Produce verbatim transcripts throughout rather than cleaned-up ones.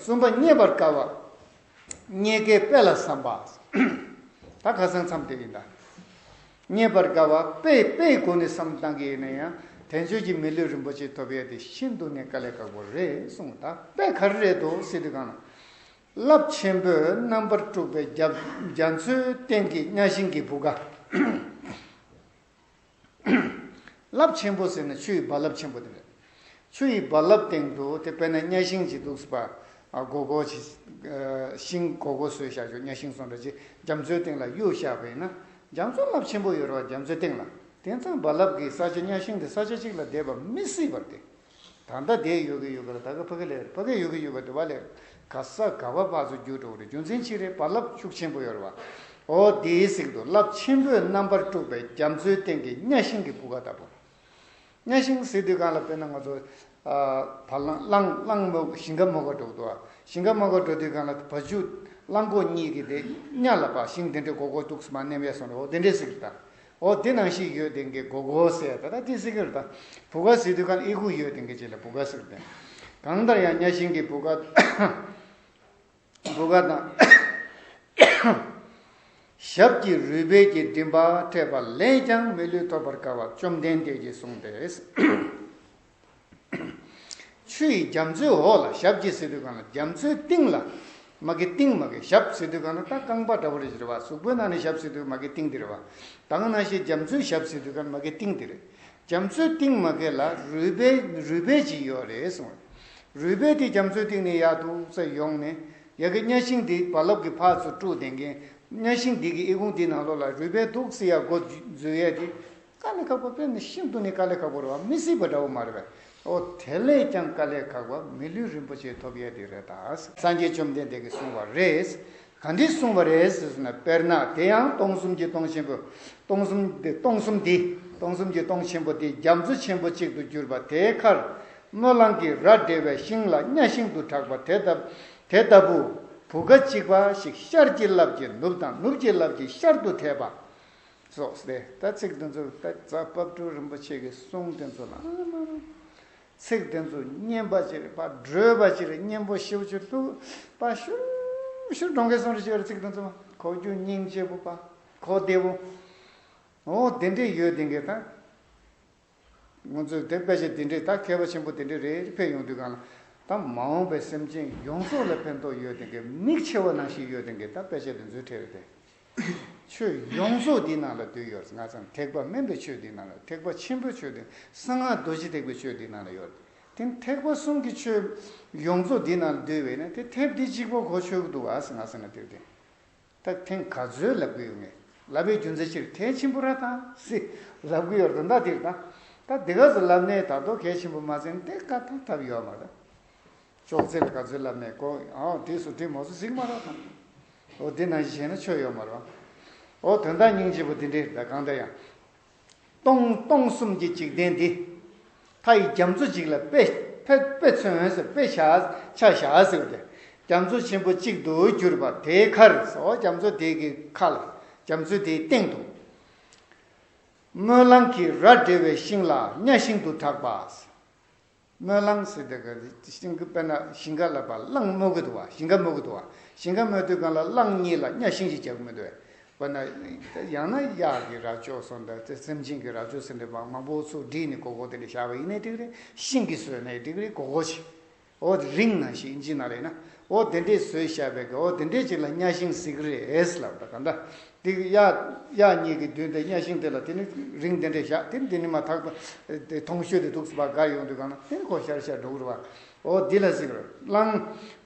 གསུམ་པ་རྙེད་པར་དཀའ་བ། རྙེད་དཀའི་དཔེ་ལ་བསམ་པ། ད་ཁ་སང་མཚམས་དེ་ཡིན་ད། རྙེད་པར་དཀའ་བ་དཔེ་དཔེའི་སྒོ་ནས་བསམ་བློ་བཏང་གི་ཡིན་ན་ཡང་དལ་འབྱོར་གྱི་མི་ལུས་རིན་པོ་ཆེ་ཐོབ་ཡས་དེ་ཤིན་ཏུ་ནས་དཀའ་ལས་ཁག་པོ་རེད་གསུངས། ད་དཔེ་ག་རེ་རེད་འདུག་ཟེར་དུས་གང་ན། རླབས་ཆེན་པོས་རྣམ་པར་དཀྲུགས་པའི་རྒྱ་རྒྱ་མཚོའི་སྟེང་གི་གཉའ་ཤིང་གི་བུ་ག་རླབས་ཆེན་པོ་ཟེར་ན་ཆུ་ཡི་རྦ་རླབས་ཆེན་པོ་དེ་རེད། ཆུ་ཡི་རྦ་རླབས་སྟེང་དུ་དེ་དཔེར་ན་གཉའ་ཤིང་ཅིག་འདུག་ཟེར་བ། ཨ་སྒོར་སྒོར་ཅིག་ཨ་ཤིང་སྒོར་སྒོར་བཟོས་བཞག་ཆོག་གཉའ་ཤིང་སོང་འདྲ་ཅིག་རྒྱ་མཚོའི་སྟེང་ལ་གཡུགས་བཞག་པ་ཡིན་ན། རྒྱ་མཚོ་རླབས་ཆེན་པོ་ཡོད་རེད་བ། རྒྱ་མཚོའི་སྟེང་ལ། དེང་སང་རྦ་རླབས་ཀྱི་ས་ཆ་གཉའ་ཤིང་དེ་ས་ཆ་གཅིག་ལ་བསྡད་པ་མི་སྲིད་པ་རེད། ད་ལྟ་དེ་ཡོད་ཀྱི་ཡོད་ཀྱི་རེད། ད་ག་ཕ་གི་ལས་ཕ་གི་ཡོད་ཀྱི་ཡོད་པ་དེ་བ་ལས་ག་ས་ག་བ་ཕར་ཚུར་རྒྱུག་འགྲོ་གི་རེད། རྒྱུ་མཚན་ཅི་རེད། རྦ་རླབས་ཤུགས་ཆེན་པོ་ཡོད་རེད་བ། འོ་དེའི་གཟིགས་དུ་རླབས་ཆེན་པོས་རྣམ་པར་དཀྲུགས་པའི་རྒྱ་མཚོའི་སྟེང་གི་གཉའ་ཤིང་གི་བུ་ག་ལྟ་བུ། གཉའ་ཤིང་ཟེར་དུས་གང་ལ་དཔེར་ན་ང་ཚོ་ཨ་བ་གླང་གླང་གླང་མོ་ཞིང་ཁ་མོ་ག་འགྲོ་གི་འདུག་བ། ཞིང་ཁ་མོ་ག་འགྲོ་དུས་གང་ལ་བ་ཕྱུགས་གླང་གོག་གཉིས་ཀྱིས་དེ་གཉའ་ལ་ཕར་ཤིང་དེ་འདྲའི་སྒོར་སྒོར་འདུག་སེ་མར་མནན་ཡས་སོང་རེད། འོ་དེ་འདྲའི་གཟིགས་ད། འོ་དེ་ནང་བཞིན་ཡོད་དེ་འགའི་སྒོར་སྒོར་ཟེར་ད་ད་དེ་ཟེར་གི་རེད་ད། བུ་ག་ཟེར་དུས་གང་ཨི་ཁུ་ཡོད་དེ་འགའི་ཅིག་ལ་བུ་ག་ཟེར་ཏེ། གང་ལྟར་ཡང་གཉའ་ཤིང་གི་བུ་ག་བུ་ག་དང་། ཞབས་ཀྱི་རུས་སྦལ་གྱི་མགྲིན་པ་འཕྲད་པ་ལས་ཀྱང་མི་ལུས་ཐོབ་པར་དཀའ་བ་བཅོམ་ལྡན་འདས་ཀྱིས་གསུངས་ཏེ། ཆུ་ཡི་རྒྱ་མཚོའི་འོག་ལ་ཞབས་ཀྱི་ཟེར་དུས་གང་ལ་རྒྱ་མཚོའི་གཏིང་ལ། མ་གི་གཏིང་མ་གི་ཞབས་ཟེར་དུས་གང་ལ་ད་རྐང་པ་འདྲ་བོ་རེད་ཟེར་བ། གཟུགས་པོའི་ནང་ནས་ཞབས་ཟེར་དུས་མ་གི་གཏིང་དེ་རེད་བ། ད་ག་ནང་བཞིན་རྒྱ་མཚོའི་ཞབས་ཟེར་དུས་གང་ལ་མ་གི་གཏིང་དེ་རེད། རྒྱ་མཚོའི་གཏིང་མ་གི་ལ་རུས་སྦལ་རུས་སྦལ་ཅིག་ཡོད་རེད་གསུངས། རུས་སྦལ་དེ་རྒྱ་མཚོའི་གཏིང་ནས་ཡར་འདུག་སེ་ཡོང་ནས་ཡ་གི་གཉའ་ཤིང་དེ་རྦ་རླབས་ཀྱི་ཕར་ཚུར་དཀྲུགས་བསྡད་མཁན། གཉའ་ཤིང་དེ་གི་ཨི་ཁུང་དེ་ནང་ལོགས་ལ་རུས་སྦལ་འདུག་སེ་ཡར་མགོ་འཛུལ་ཡས་དེ། དཀའ་ལས་ཁག་པོ་དཔེ་ནི་ཤིན་ཏུ་ནི་དཀའ་ལས་ཁག་པོ་རེད་བ། མི་སྲིད་པ་འདྲ་བོ་མ་རེད་པས། འོ་དེ་ལས་ཀྱང་དཀའ་ལས་ཁག་པ་མི་ལུས་རིན་པོ་ཆེ་ཐོབ་ཡས་དེ་རེད་ད། སངས་རྒྱས་བཅོམ་ལྡན་འདས་ཀྱིས་གསུངས་པ་རེད། ག་འདྲས་གསུངས་པ་རེད་ཟེར་ན། དཔེར་ན་དེ་ཡང་སྟོང་གསུམ་གྱི་སྟོང་ཆེན་པོ། སྟོང་གསུམ་དེ་སྟོང་གསུམ་དེ་སྟོང་གསུམ་གྱི་སྟོང་ཆེན་པོ་དེ་རྒྱ་མཚོ་ཆེན་པོ་གཅིག་ཏུ་གྱུར་པ་དེའི་ཁར། སྨོན་ལམ་གྱི་རྭ་འབྲེལ་བའི་ཤིང་ལ་གཉའ་ཤིང་དུ་གྲགས་པ་དེ་ལྟ་དེ་ལྟ་བུ། བུ་ག་གཅིག་པ་ཞིག་ཤར་གྱི་རླབས་ཀྱིས་ནུབ་དང་ནུབ་ཀྱི་རླབས་ཀྱིས་ཤར་དུ་ཐེབས་པ། སོགས་ཏེ། ད་ཚིག་འདི་ཚོ་ད་རྫ་དཔལ་སྤྲུལ་རིན་པོ་ཆེ་གི་གསུང་འདི་ཚོ་ལ་ཨ་མ་མ། ཚིག་འདི་ཚོ་སྙན་པ་ཅིག་རེད་པ། བགྲོད་པ་ཅིག་རེད། སྙན་པོ་ཞེ་པོ་ཅིག་འདུག་པ། ཤུར་ཤུར་འགྲོ་མཁན་གསུང་རེ་ཅིག་རེད། ཚིག་འདི་ཚོ་གོ་རྒྱུ་སྙིང་རྗེ་པོ་པ། གོ་བདེ་པོ། འོ་དེ་འདྲས་ཡོད་དེ་འགའི་ད། ང་ཚོས་དེ་དཔེ་ཆ་དེ་འདྲས་ད་མཁས་པ་ཆེན་པོ་དེ་འདྲས་རེ་རེ་ཕེབས་ཡོང་དུས་གང་ལ། ད་མ་འོངས་པའི་སེམས་ཅན་ཡོངས་རྫོགས་ལ་ཕན་ཐོགས་ཡོད་དེ་འགའི། མིག་ཕྱེ་བ་ནང་བཞིན་ཡོད་དེ་འགའི་ད་དཔེ་ཆ་དེ་ཚོའི་གྲས་རེད་དེ། ཆོས་ཡོངས་རྫོགས་འདི་ནང་ལ་འདུས་ཡོད། ང་ཚང་ཐེག་པ་དམན་པའི་ཆོས་འདི་ནང་ལ། ཐེག་པ་ཆེན་པོའི་ཆོས་འདི། གསང་སྔགས་རྡོ་རྗེ་ཐེག་པའི་ཆོས་འདི་ནང་ལ་ཡོད། དེ་ཐེག་པ་གསུམ་གྱི་ཆོས་ཡོངས་རྫོགས་འདི་ནང་ལ་འདུས་པས་ན། དེ་ཐེབས་འདི་གཅིག་པོ་གོ་ཆོད་ཀྱི་འདུག་ཨ་ཟེར་ང་ཟེར་ན་དེར་དེ། ད་ཐེངས་ག་ཚོད་ལབ་ཀྱི་ཡོད་ངེས། ལབ་པའི་རྒྱུ་མཚན་ཕྱིར་ཐེངས་ཆེན་པོ་ར་དང་སི་ལབ་ཀྱི་ཡོད་རེད། ད་དེར་ད་ད་འདི་ག་ཚོད་ལབ་ནས་ད་དོ་གལ་ཆེན་པོ་མ་ཟིན་དེ་ཀ་ཐབས་ཐབས་ཡོད་མ་རེད། ཅོག་ཙེ་ལ་ག་ཚོད་ལབ་ནས་གོ། ཨའོ་དེ་སུ་དེ་མོ་སུ་གཟིགས་མ་ར་དང་། འོ་དེ་ནང་བཞིན་བྱས་ན་ཆོས་ཡོད་མ་རེད། འོ་དོན་དག་སྙིང་རྗེ་པོ་དེ་འདྲས་ད་གང་ལྟར་ཡང་། སྟོང་སྟོང་གསུམ་གྱི་འཇིག་རྟེན་འདི། མཐའ་ཡི་རྒྱ་མཚོ་གཅིག་ལ་དཔེ་དཔེ་དཔེ་མཚོན་ཟེར། དཔེ་བཞག་ཆ་བཞག་ཟེར་བ་དེ། རྒྱ་མཚོ་ཆེན་པོ་གཅིག་ཏུ་གྱུར་པ་དེའི་ཁར། འོ་རྒྱ་མཚོ་དེ་གི་ཁ་ལ། རྒྱ་མཚོ་དེའི་སྟེང་དུ། སྨོན་ལམ་གྱི་རྭ་འབྲེལ་བའི་ཤིང་ལ་གཉའ་ཤིང་དུ་གྲགས་པ། སྨོན་ལམ་ཟེར་དེ་ག་ཤིང་གི་དཔེར་ན་ཞིང་ཁ་ལ་ཕར་གླང་རྨོ་གི་འདུག་བ། ཞིང་ཁ་རྨོ་གི་འདུག་བ། ཞིང་ཁ་རྨོ་དུས་གང་ལ་གླང་གཉིས་ལ་གཉའ་ཤིང་ཞིག་རྒྱག་གི་མི་འདུག་བས། དཔེར་ན་ཡང་ན་གཡག་གི་རྭ་ཅོ་སོགས་འདྲ། དེ་སེམས་ཅན་གྱི་རྭ་ཅོ་ཟེར་འདྲ་མང་མང་པོ་ཚུར་བསྒྲིགས་ནས་སྒོར་སྒོར་དེ་འདྲ་བཞག་པ་ཡིན་ནའི་འགྲིག་རེད། ཤིང་གིས་བཟོས་ནའི་འགྲིག་རེད། སྒོར་སྒོར་ཅིག་འོ་རིང་ནང་བཞིན་ཨིན་ཇི་ནང་ལ་ཡིན་ན། འོ་དེ་འདྲས་བཟོས་བཞག་པའི་གི་འོ་དེ་འདྲས་ཅིག་ལ་གཉའ་ཤིང་ཟེར་གི་རེད་ལབ་ད་ག་འདྲ། དེ་གི་གཡག་གཡག་གཉིས་ཀྱི་མདུན་དེ་གཉའ་ཤིང་དེ་ལ་དེ་ནི་རིང་དེ་འདྲས་བཞག་དེ་ནི་དེ་ནི་མ་ཐག་པ་དེ་མཐོང་ཤོས་དེ་འདུག་སེ་ཕར་བཀག་ཡོང་དུས་གང་ན་དེ་ནི་ཁོ་ཤར་ཤར་འགྲོ་གི་རེད་བ། འོ་འདི་ལ་ཟེར་གི་རེད། གླང་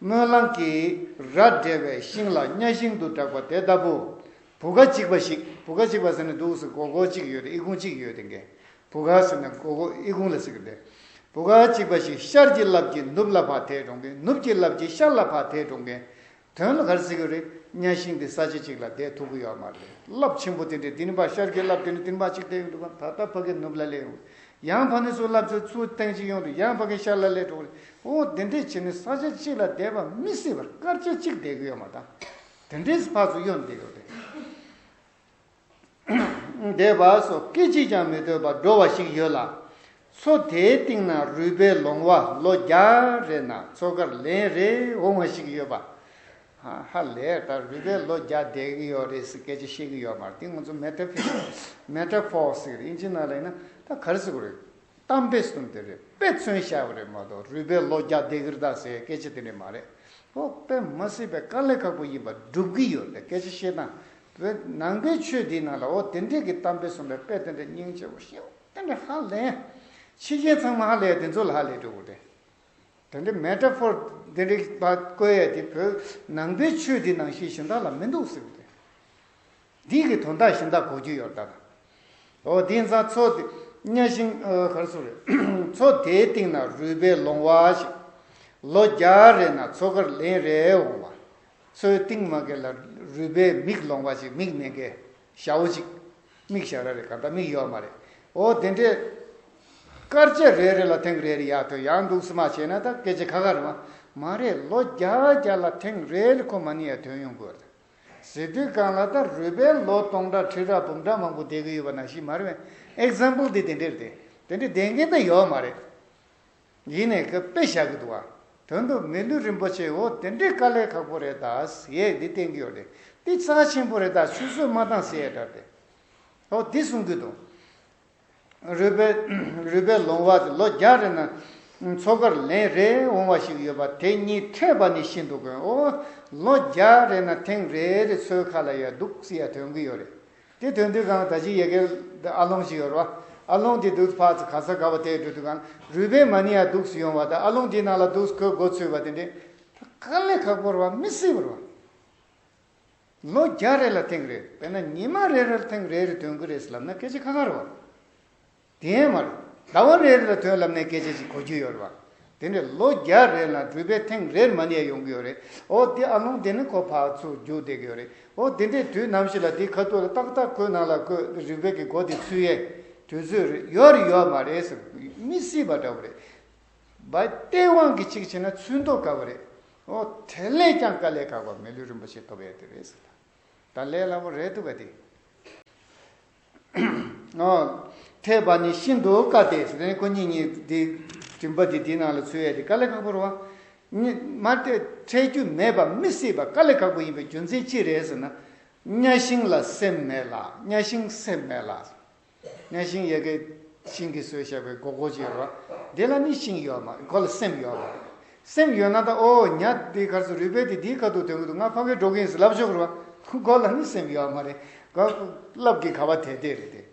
སྨོན་ལམ་གྱི་རྭ་འབྲེལ་བའི་ཤིང་ལ་གཉའ་ཤིང་དུ་གྲགས་པ་དེ་ལྟ་བུ། བུ་ག་གཅིག་པ་ཞིག་བུ་ག་གཅིག་པ་ཟེར་ན་འདུག་སེ་སྒོར་སྒོར་གཅིག་ཡོད་དེ་ཨི་ཁུང་གཅིག་ཡོད་དེ་འགའི། བུ་ག་ཟེར་ན་སྒོར་སྒོར་ཨི་ཁུང་ལ་ཟེར་གི་རེད། བུ་ག་གཅིག་པ་ཞིག་ཤར་གྱི་རླབས་ཀྱིས་ནུབ་ལ་ཕར་དེད་འགྲོ་མཁན། ནུབ་ཀྱི་རླབས་ཀྱིས་ཤར་ལ་ཕར་དེད་འགྲོ་མཁན། དོན་ལ་ག་རེ་ཟེར་གི་རེད། གཉའ་ཤིང་དེ་ས་ཆ་གཅིག་ལ་བསྡད་ཐུབ་ཀྱི་ཡོད་མ་རེད། རླབས་ཆེན་པོ་དེ་འདྲས་དེ་ནི་ཕར་ཤར་གྱི་རླབས་དེ་ནི་དེ་ནི་ཕར་གཅིག་བསྡད་ཡོང་དུས་གང་ད་ལྟ་ཕ་གི་ནུབ་ལ་སླེབས་ཡོང་། ཡང་ཕ་ནི་ཚུར་རླབས་ཚུར་ཚུར་སྟེང་གཅིག་ཡོང་དུས་ཡང་ཕ་གི་ཤར་ལ་སླེབས་འགྲོ་གི་རེད། འོ་དེ་འདྲས་བྱས་ནས་ས་ཆ་གཅིག་ལ་བསྡད་པ་མི་སྲིད་པར་སྐར་ཆ་གཅིག་བསྡད་ཀྱི་ཡོད་མ་རེད། དེ་འདྲས་ཕར་ཚུར་གཡོ་ནས་བསྡད་ཡོད་རེད། འདས་པ་སོགས་སྐད་ཅིག་ཀྱང་མི་སྡོད་པར་འགྲོ་བ་ཞིག་ཡོད་ལ། མཚོ་དེའི་གཏིང་ན་རུས་པའི་ལོང་བ་ལོ་བརྒྱ་རེ་ན་མཚོ་ཁར་ལན་རེ་འོང་བ་ཞིག་ཡོད་པ། ཧ་ཧ་ལས་ད་རུས་པའི་ལོ་བརྒྱ་བསྡད་ཀྱི་ཡོད་རེད་ཟེར་སྐད་ཆ་བཤད་ཀྱི་ཡོད་མ་རེད། དེ་ང་ཚོ་མེ་ཊ་ཕོ་མེ་ཊ་ཕོར་ཟེར་གྱི་རེད། ཨིན་ཇི་ནང་ལ་ཡིན་ན་ད་ག་རེ་ཟེར་དགོས་རེད། གཏམ་དཔེ་གསུམ་དེ་རེད། དཔེ་མཚོན་བཞག་པ་རེད་མ་གཏོགས་རུས་པའི་ལོ་བརྒྱ་བསྡད་ཀྱི་རེད་ད་ཟེར་སྐད་ཆ་དེ་འདྲ་མ་རེད། ཨོ་དཔེ་མ་སྲིད་པའི་དཀའ་ལས་ཁག་པོ་ཡིན་པ་སྒྲུབ་ཀྱི་ཡོད་རེད། སྐད་ཆ་བཤད་སྟངས་བོད་ནང་པའི་ཆོས་འདིའི་ནང་ལ་ཨོ་དེ་འདྲས་ཀྱི་གཏམ་དཔེ་གསུམ་པའི་དཔེ་དེ་འདྲ་སྙིང་རྗེ་པོ་ཞེ་པོ་དེ་འདྲ་ཧ་ལས། ཕྱི་རྒྱལ་ཚང་མ་ཧ་ལས་དེ་ཚོ་ལ་ཧ་ལས་འགྲོ་དགོས་རེད། དེ་འདྲའི་མེ་ཊ་ཕོར་དེ་འདྲའི་བ་བཀོལ་ཡས་དེ་བོད་ནང་པའི་ཆོས་འདི་ནང་བཞིན་གཞན་དག་ལ་མི་འདུག་ཟེར་གི་རེད། འདི་གི་དོན་དག་གཞན་དག་གོ་རྒྱུ་ཡོད་ད། འོ་དེང་སང་མཚོ་དེ་གཉའ་ཤིང་ཨ་ག་རེ་ཟེར་རེད། མཚོ་དེའི་གཏིང་ན་རུས་པའི་ལོང་བ་ཞིག་ལོ་བརྒྱ་རེ་ན་མཚོ་ཁར་ལན་རེ་འོང་བ། མཚོའི་གཏིང་མ་གི་ལ་རུས་པའི་མིག་ལོང་བ་ཞིག་མིག་མེད་མཁན་ཞའོ་ཅིག་མིག་ཞ་ར་རེད། ག་ད་མིག་ཡོད་མ་རེད། འོ་དེ་འདྲས་སྐར་ཆ་རེ་རེ་ལ་ཐེངས་རེ་རེ་ཡར་ཐོན་ཡང་འདུག་སེ་མ་བྱས་ན་ད་སྐད་ཆ་ཁ་ཁ་རེད་མ་མ་རེད། ལོ་བརྒྱ་བརྒྱ་ལ་ཐེངས་རེ་རེ་ཁོ་མ་ནི་ཡར་ཐོན་ཡོང་དགོས་རེད། ཟེར་དུས་གང་ལ་ད་རུས་པའི་ལོ་སྟོང་ཕྲག་ཁྲི་ཕྲག་འབུམ་ཕྲག་མང་པོ་བསྡད་ཀྱི་ཡོད་པ་ནང་བཞིན་མ་རེད་པས། ཨེག་ཛམ་པལ་འདི་དེ་འདྲས་རེད་དེ། དེ་འདྲས་བསྡད་མཁན་ད་ཡོད་མ་རེད། ཡིན་ནའི་ཁོས་དཔེ་བཞག་གི་འདུག་བ། དོན་དུ་མི་ལུས་རིན་པོ་ཆེ་འོ་དེ་འདྲའི་དཀའ་ལས་ཁག་པོ་རེད་ད་ཟེར་ཡས་འདི་བསྟན་གྱི་ཡོད་རེད། འདི་རྩ་ཆེན་པོ་རེད་ད་ཆུད་ཟོས་མ་བཏང་ཟེར་ཡས་འདྲ་རེད། འོ་འདི་གསུང་གི་འདུག་རུས་པའི་རུས་པའི་ལོང་བ་དེ་ལོ་བརྒྱ་རེ་ན་མཚོ་ཁར་ལན་རེ་འོང་བ་ཞིག་ཡོད་པ་དེ་ཉིད་འཕྲད་པ་ནི་ཤིན་ཏུ་དཀོན། འོ་ལོ་བརྒྱ་རེ་ན་ཐེངས་རེ་རེ་མཚོའི་ཁ་ལ་ཡར་འདུག་སེ་ཡར་ཐོན་གྱི་ཡོད་རེད། དེ་ཐོན་དུས་གང་ད་ཅི་ཡ་གི་ཨ་ལོང་ཞིག་ཡོད་རེད་བ། ཨ་ལོང་དེ་འདུག་ཕར་ཚུར་ག་ས་ག་བ་དེ་འགྲོ་དུས་གང་རུས་པའི་མ་ཎི་ཡར་འདུག་སེ་ཡོང་བ་དང་ཨ་ལོང་དེའི་ནང་ལ་འདུག་སེ་ཁོའི་མགོ་ཚུད་པ་དེ་འདྲས་དཀའ་ལས་ཁག་པོ་རེད་བ། མི་སྲིད་པ་རེད་བ། ལོ་བརྒྱ་རེ་ལ་ཐེངས་རེ་དཔེར་ན་ཉི་མ་རེ་རེ་ལ་ཐེངས་རེ་རེ་ཐོན་གྱི་རེད་ཟེར་ལབ་ན་སྐད་ཆ་ཁ་ཁ་རེད་བ། དེ་ཡང་མ་རེད། ཟླ་བ་རེ་རེ་ལ་ཐོན་ལབ་ནས་སྐད་ཆ་ཞིག་གོ་རྒྱུ་ཡོད་རེད་བ། དེ་འདྲས་ལོ་བརྒྱ་རེ་ལ་རུས་པའི་ཐེངས་རེར་མ་ཎི་ཡར་ཡོང་གི་ཡོད་རེད། འོ་དེ་ཨ་ལོང་དེ་ནི་ཁོ་ཕར་ཚུར་རྒྱུག་བསྡད་ཀྱི་ཡོད་རེད། འོ་དེ་འདྲས་དུས་ནམ་ཞིག་ལ་དེ་ཁ་ཐུག་ལ་ཏག་ཏག་ཁོའི་ནང་ལ་ཁོའི་རུས་པའི་གི་མགོ་དེ་ཚུད་ཡས་དུས་ཚོད་རེད་ཡོད་རེད་ཡོད་མ་རེད་ཟེར་མི་སྲིད་པ་འདྲ་བོ་རེད། བའི་སྟེས་དབང་གིས་གཅིག་བྱས་ན་ཚུད་མདོག་དཀར་པོ་རེད། འོ་དེ་ལས་ཀྱང་དཀའ་ལས་ཁག་པ་མི་ལུས་རིན་པོ་ཆེ་ཐོབ་ཡས་དེ་རེད་ཟེར། ད་ལས་སླ་པོ་རེད་འདུག་ག་དེ། འོ། འཕྲད་པ་ནི་ཤིན་ཏུ་དཀའ་སྟེ་ཟེར་ནས་ཁོ་གཉིས་གཉིས་དེ་མགྲིན་པ་དེ་དེའི་ནང་ལ་ཚུད་ཡས་དེ་དཀའ་ལས་ཁག་པོ་རེད་བ། གཉིས་མ་འཕྲད་འཕྲད་རྒྱུ་མེད་པ་མི་སྲིད་པ་དཀའ་ལས་ཁག་པོ་ཡིན་པའི་རྒྱུ་མཚན་ཅི་རེད་ཟེར་ན། གཉའ་ཤིང་ལ་སེམས་མེད་ལ། གཉའ་ཤིང་སེམས་མེད་ལ། གཉའ་ཤིང་ཡ་གི་ཤིང་གིས་བཟོས་བཞག་པའི་སྒོར་སྒོར་ཅིག་ཡོད་རེད་བ། དེ་ལ་ནི་ཤིང་ཡོད་མ་རེད། ཁོ་ལ་སེམས་ཡོད་མ་རེད། སེམས་ཡོད་ན་ད་ཨོ་ཉ་དེ་གར་སོང་རུས་པའི་དེ་དེའི་ཁ་ཐུག་ཐོན་གི་འདུག་ང་ཕ་གིར་འགྲོ་གི་ཡིན་ཟེར་ལབ་ཆོག་གི་རེད་བ། ཁོ་ལ་ནི་སེམས་ཡོད་མ་རེད། ཁོ་ལབ་ཀྱི་ག་བ་དེ་དེ་རེད་དེ།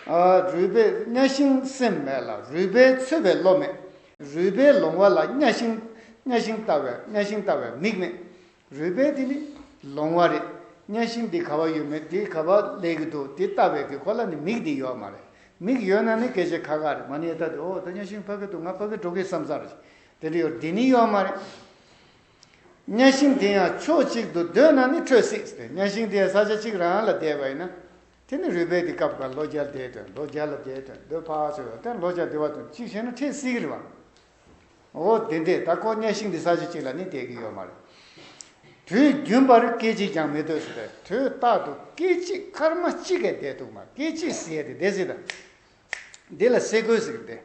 ཨ་རུས་པའི་གཉའ་ཤིང་སེམས་མེད་ལ། རུས་པས་འཚོས་པའི་བློ་མེད། རུས་པའི་ལོང་བ་ལ་གཉའ་ཤིང་གཉའ་ཤིང་ལྟ་བའི་གཉའ་ཤིང་ལྟ་བའི་མིག་མེད། རུས་པའི་དེ་ནི་ལོང་བ་རེད། གཉའ་ཤིང་འདི་ག་བ་ཡོད་མེད་འདི་ག་བ་སླེབས་ཀྱི་འདུག་འདི་ལྟ་བའི་གི་ཁོ་ལ་ནི་མིག་འདི་ཡོད་མ་རེད། མིག་ཡོད་ན་ནི་སྐད་ཆ་ཁ་ཁ་རེད། མ་ནི་ད་དེ་ཨོ་ད་གཉའ་ཤིང་ཕ་གི་འདུག་ང་ཕ་གི་འགྲོ་གི་བསམ་ས་རེད། དེ་འདྲ་ཡོད་འདི་ནི་ཡོད་མ་རེད། གཉའ་ཤིང་དེ་ཡང་ཕྱོགས་གཅིག་ཏུ་སྡོད་ན་ནི་འཕྲོད་སྲིད་ཟེར། གཉའ་ཤིང་དེ་ཡང་ས་ཆ་གཅིག་རང་ལ་བསྡད་པ་ཡིན་ན། དེ་ནི་རུས་པའི་དེ་སྐབས་འགར་ལོ་བརྒྱ་བསྡད་དོན་ལོ་བརྒྱ་ལ་བསྡད་དོན་སྡོད་ཕར་ཚུར་ཡོད་དེ་ལོ་བརྒྱ་བསྡད་པ་དོན་གཅིག་བྱས་ན་འཕྲད་སྲིད་ཀྱི་རེད་བ། འོ་དེ་འདྲས་ད་ཁོ་གཉའ་ཤིང་འདི་ས་ཆ་གཅིག་ལ་ནི་བསྡད་ཀྱི་ཡོད་མ་རེད། དུས་རྒྱུན་པར་སྐད་ཅིག་ཀྱང་མི་སྡོད་ཟེར་བས་དུས་རྟག་ཏུ་སྐད་ཅིག་སྐར་མ་གཅིག་གས་བསྡད་ཐུབ་མ་སྐད་ཅིག་ཟེར་ཡས་དེ་བསྡད་ཟེར་ད། འདི་ལ་སེ་གོལ་ཟེར་གི་རེད།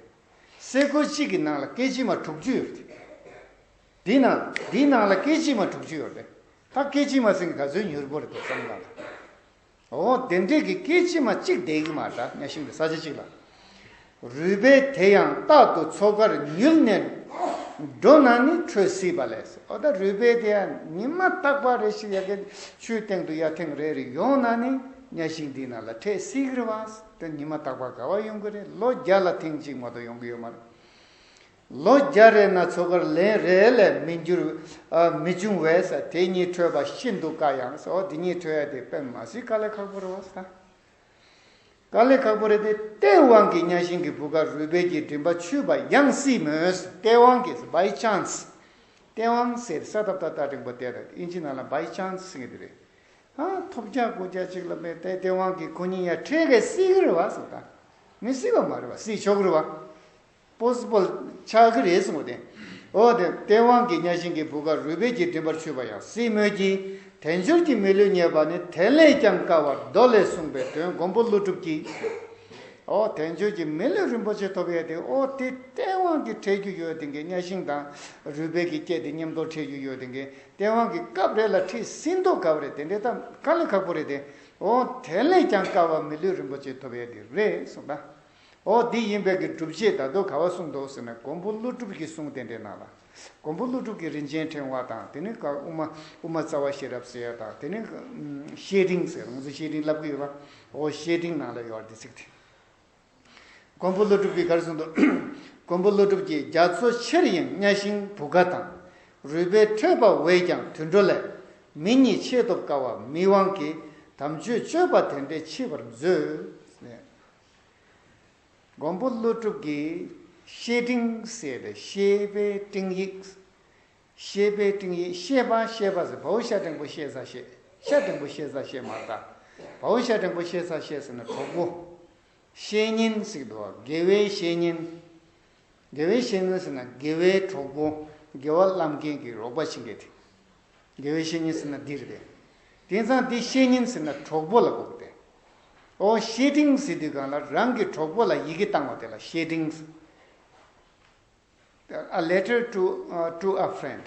སེ་གོལ་གཅིག་གི་ནང་ལ་སྐད་ཅིག་མ་དྲུག་ཅུ་ཡོད་རེད། འདི་ནང་འདི་ནང་ལ་སྐད་ཅིག་མ་དྲུག་ཅུ་ཡོད་རེད། ད་སྐད་ཅིག་མ་ཟེར་གི་ག་ཚོད་མྱུར་པོ་རེད་དོ་བསམ་ན་ལ། འོ་དེ་འདྲས་ཀྱི་སྐད་ཅིག་མ་གཅིག་བསྡད་གི་མ་རེད་ད་གཉའ་ཤིང་དེ་ས་ཆ་གཅིག་ལ། རུས་པའི་དེ་ཡང་རྟག་ཏུ་མཚོ་ཁར་ཉུལ་ནས་འགྲོ་ན་ནི་འཕྲོད་སྲིད་པ་ལས། འོ་ད་རུས་པའི་དེ་ཡང་ཉི་མ་རྟག་པ་རེ་ཞིག་ཡ་གི་ཆུའི་སྟེང་དུ་ཡར་ཐེངས་རེ་རེ་ཡོང་ན་ནི་གཉའ་ཤིང་འདི་ནང་ལ་འཕྲད་སྲིད་ཀྱི་རེད་བ། དེ་ཉི་མ་རྟག་པ་ག་བ་ཡོང་གི་རེད། ལོ་བརྒྱ་ལ་ཐེངས་གཅིག་མ་གཏོགས་ཡོང་གི་ཡོད་མ་རེད། ལོ་བརྒྱ་རེ་ན་མཚོ་ཁར་ལན་རེ་ལས་མི་འགྱུར། ཨ་མི་འབྱུང་བས་ཟེར། དེ་གཉིས་འཕྲོད་པ་ཤིན་ཏུ་དཀའ་ཡང་ཟེར། འོ་དེ་གཉིས་འཕྲོད་ཡ་དེ་དཔེ་མ་སྲིད་དཀའ་ལས་ཁག་པོ་རེད་བ་ཟེར། དཀའ་ལས་ཁག་པོ་རེད་དེ། སྟེས་དབང་གིས་གཉའ་ཤིང་གི་བུ་གར་རུས་པའི་གི་མགྲིན་པ་ཆུད་པ་ཡང་སྲིད་མོད། སྟེས་དབང་གིས་by chance། སྟེས་དབང་ཟེར་ས་ཏབ་ཏ་ཏ་འགྲེང་བུ་ཏེ་རེད། ཨིན་ཇི་ནང་ལ་by chance་ཟེར་གི་དེ་རེད། ཨ་ཐོབ་རྒྱག་དགོས་རྒྱག་ཅིག་ལ་མེད་དེ་སྟེས་དབང་གིས་ཁོ་གཉིས་ཡ་འཕྲད་གས་སྲིད་གི་རེད་བ་ཟེར་ད། མི་སྲིད་པ་མ་རེད་བ། སྲིད་ཆོག་གི་རེད་བ། པོ་སི་བལ་ཆགས་ཀྱི་རེད་གསུངས་པ་དེ། འོ་དེ་སྟེས་དབང་གིས་གཉའ་ཤིང་གི་བུ་གར་རུས་པའི་གི་མགྲིན་པར་ཆུད་པ་ཡང་སྲིད་མོད་ཀྱི། དལ་འབྱོར་གྱི་མི་ལུས་རྙེད་པ་ནི་དེ་ལས་ཀྱང་དཀའ་བར་མདོ་ལས་གསུངས་པའི་དོན་མགོན་པོ་ཀླུ་སྒྲུབ་ཀྱིས། ཨོ་དལ་འབྱོར་གྱི་མི་ལུས་རིན་པོ་ཆེ་ཐོབ་ཡས་དེ། ཨོ་དེ་སྟེས་དབང་གིས་འཕྲད་རྒྱུ་ཡོད་དེ་གི། གཉའ་ཤིང་དང་རུས་སྦལ་གྱི་སྐྱེས་དེ་མཉམ་དུ་འཕྲད་རྒྱུ་ཡོད་དེ་གི། སྟེས་དབང་གི་སྐབས་རེ་ལ་འཕྲད་ཟིན་དུ་དཀའ་བ་རེད། དེ་འདྲའི་ད་དཀའ་ལས་ཁག་པོ་རེད་དེ། ཨོ་དེ་ལས་ཀྱང་དཀའ་བ་མི་ལུས་རིན་པོ་ཆེ་ཐོབ་ཡས་དེ་རེད་གསུངས་ད། ཨོ་འདི་ཡིན་པའི་གི་སྒྲུབ་བྱེད་ད་དུང་ག་བ་གསུངས་འདུག་ཟེར་ན། མགོན་པོ་ཀླུ་སྒྲུབ་ཀྱི་གསུང་དེ་འདྲའི་ནང་ལ། མགོན་པོ་ཀླུ་སྒྲུབ་ཀྱི་རིན་ཆེན་ཕྲེང་བ་དང་། དེ་ནས་ཀ་དབུ་མ་དབུ་མ་རྩ་བ་ཤེས་རབ་ཟེར་ཡ་དང་། དེ་ནས་ཨམ་བཤེས་སྤྲིང་ཟེར། ང་ཚོ་བཤེས་སྤྲིང་བསླབ་ཀྱི་ཡོད་པ། ཨོ་བཤེས་སྤྲིང་ནང་ལ་ཡོད་དེ་ཚིག་དེ། མགོན་པོ་ཀླུ་སྒྲུབ་ཀྱིས་ག་རེ་གསུངས་འདུག་མགོན་པོ་ཀླུ་སྒྲུབ་ཀྱིས། རྒྱ་མཚོ་ཆེར་གཡེངས་གཉའ་ཤིང་བུ་ག་དང་། རུས་སྦལ་འཕྲད་པ་བས་ཀྱང་དུད་འགྲོ་ལས། མི་གཉིས་ཆེས་ཐོབ་དཀའ་བ་མི་དབང་གིས། དམ་ཆོས་སྤྱོད་པ་དེ་འདྲས་མཆིས་པར་མཛོད། མགོན་པོ་ཀླུ་སྒྲུབ་ཀྱིས་བཤེས་སྤྲིང་ཟེར་ཏེ། བཤེས་པའི་སྤྲིང་ཡིག་བཤེས་པའི་སྤྲིང་ཡིག་བཤེས་པ། བཤེས་པ་ཟེར་བའོ། ཤ་འགྲེང་བུ་ཤེ་ས་བཤེས། ཤ་འགྲེང་བུ་ཤེ་ས་བཤེས་མ་རེད་ད། བའོ་ཤ་འགྲེང་བུ་ཤེ་ས་བཤེས་ཟེར་ན་གྲོགས་པོ། བཤེས་གཉེན་ཟེར་གྱི་འདུག་བ། དགེ་བའི་བཤེས་གཉེན། དགེ་བའི་བཤེས་གཉེན་ཟེར་ན་དགེ་བའི་གྲོགས་པོ། དགེ་བ་བསླབ་མཁན་གྱི་རོགས་པ་བྱེད་མཁན་དེ། དགེ་བའི་བཤེས་གཉེན་ཟེར་ན་འདི་རེད་པས། དེང་སང་འདི་བཤེས་གཉེན་ཟེར་ན་གྲོགས་པོ་ལ་གོ་གི་སྟེ། ཨོ་བཤེས་སྤྲིང་ཟེར་དུས་སྒང་ལ་རང་གི་གྲོགས་པོ་ལ་ཡི་གེ་བཏང་བ་དེ་ལ་བཤེས་སྤྲིང་ཟེར། A letter to, uh, to a friend.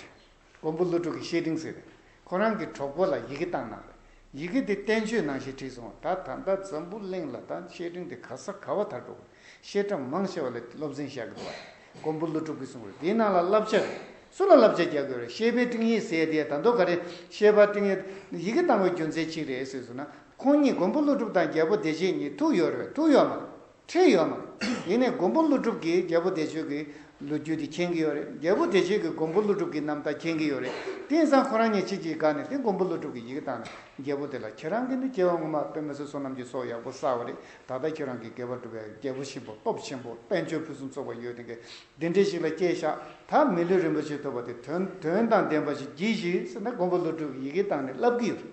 མགོན་པོ་ཀླུ་སྒྲུབ་ཀྱིས་བཤེས་སྤྲིང་ཟེར་ཏེ། ཁོ་རང་གི་གྲོགས་པོ་ལ་ཡི་གེ་བཏང་གནང་རེད། ཡི་གེ་དེ་བསྟན་བཅོས་ནང་བཞིན་བྲིས་སོང་། ད་ད་ལྟ་འཛམ་བུ་གླིང་ལ་ད་བཤེས་སྤྲིང་དེ་ག་ས་ག་བ་དར་འགྲོ་གི། བཤད་གྲྭ་མང་ཆེ་བ་ལ་སློབ་ཚན་བཞག་གི་འདུག་བ། མགོན་པོ་ཀླུ་སྒྲུབ་ཀྱིས་གསུངས་རེད། དེའི་ནང་ལ་བསླབ་བྱ་རེད། སུ་ལ་བསླབ་བྱ་རྒྱག་དགོས་རེད། བཤེས་པའི་སྤྲིང་ཡིག་ཟེར་དེ་ད་དུང་ག་རེ། བཤེས་པ་སྤྲིང་ཡིག་ཡི་གེ་བཏང་བའི་རྒྱུ་མཚན་ཅི་རེད་ཟེར་སོང་ན། ཁོང་གཉིས་མགོན་པོ་ཀླུ་སྒྲུབ་དང་རྒྱལ་པོ་བདེ་ཆེན་གཉིས་ཐུག་ཡོད་རེད། ཐུག་ཡོད་མ་རེད། འཕྲད་ཡོད་མ་རེད། ཡིན་ནའི་མགོན་པོ་ཀླུ་སྒྲུབ་ཀྱིས་རྒྱལ་པོ་བདེ་ཆེན་གྱི་ལོ་རྒྱུས་དེ་མཁྱེན་གྱི་ཡོད་རེད། རྒྱལ་པོ་བདེ་ཆེན་གྱིས་མགོན་པོ་ཀླུ་སྒྲུབ་ཀྱི་རྣམ་ཐར་མཁྱེན་གྱི་ཡོད་རེད། དེང་སང་ཁོ་རང་གཉིས་གཅིག་གཅིག་དགའ་ནས་དེ་མགོན་པོ་ཀླུ་སྒྲུབ་ཀྱིས་ཡི་གེ་བཏང་ནས་རྒྱལ་པོ་དེ་ལ། ཁྱེད་རང་གིས་ནི་སྐྱེ་བ་སྔོན་མ་དཔེ་མི་སྲིད་བསོད་ནམས་ཀྱི་ཚོགས་ཡག་པོ་བསགས་པ་རེད། ད་ལྟ་ཁྱེད་རང་གིས་དགེ་བ་བསྒྲུབས་པའི་རྒྱལ་པོ་ཆེན་པོ་སྟོབས་ཆེན་པོ་དཔལ་འབྱོར་ཕུན་སུམ་ཚོགས་པ་ཡོད་དེ་གི་འདི་འདྲའི་ཞིག་ལ་སྐྱེས་ཤག་ད་མི་ལུས་རིན་པོ་ཆེ་ཐོབ་པ་དེ་དོན་དོན་དང་ལྡན་པ་ཞིག་གྱིས་ཤིག་ཟེར་ནས་མགོན་པོ་ཀླུ་སྒྲུབ་ཀྱིས་ཡི་གེ་བཏང་ནས་བསླབ་ཀྱི་ཡོད་རེད།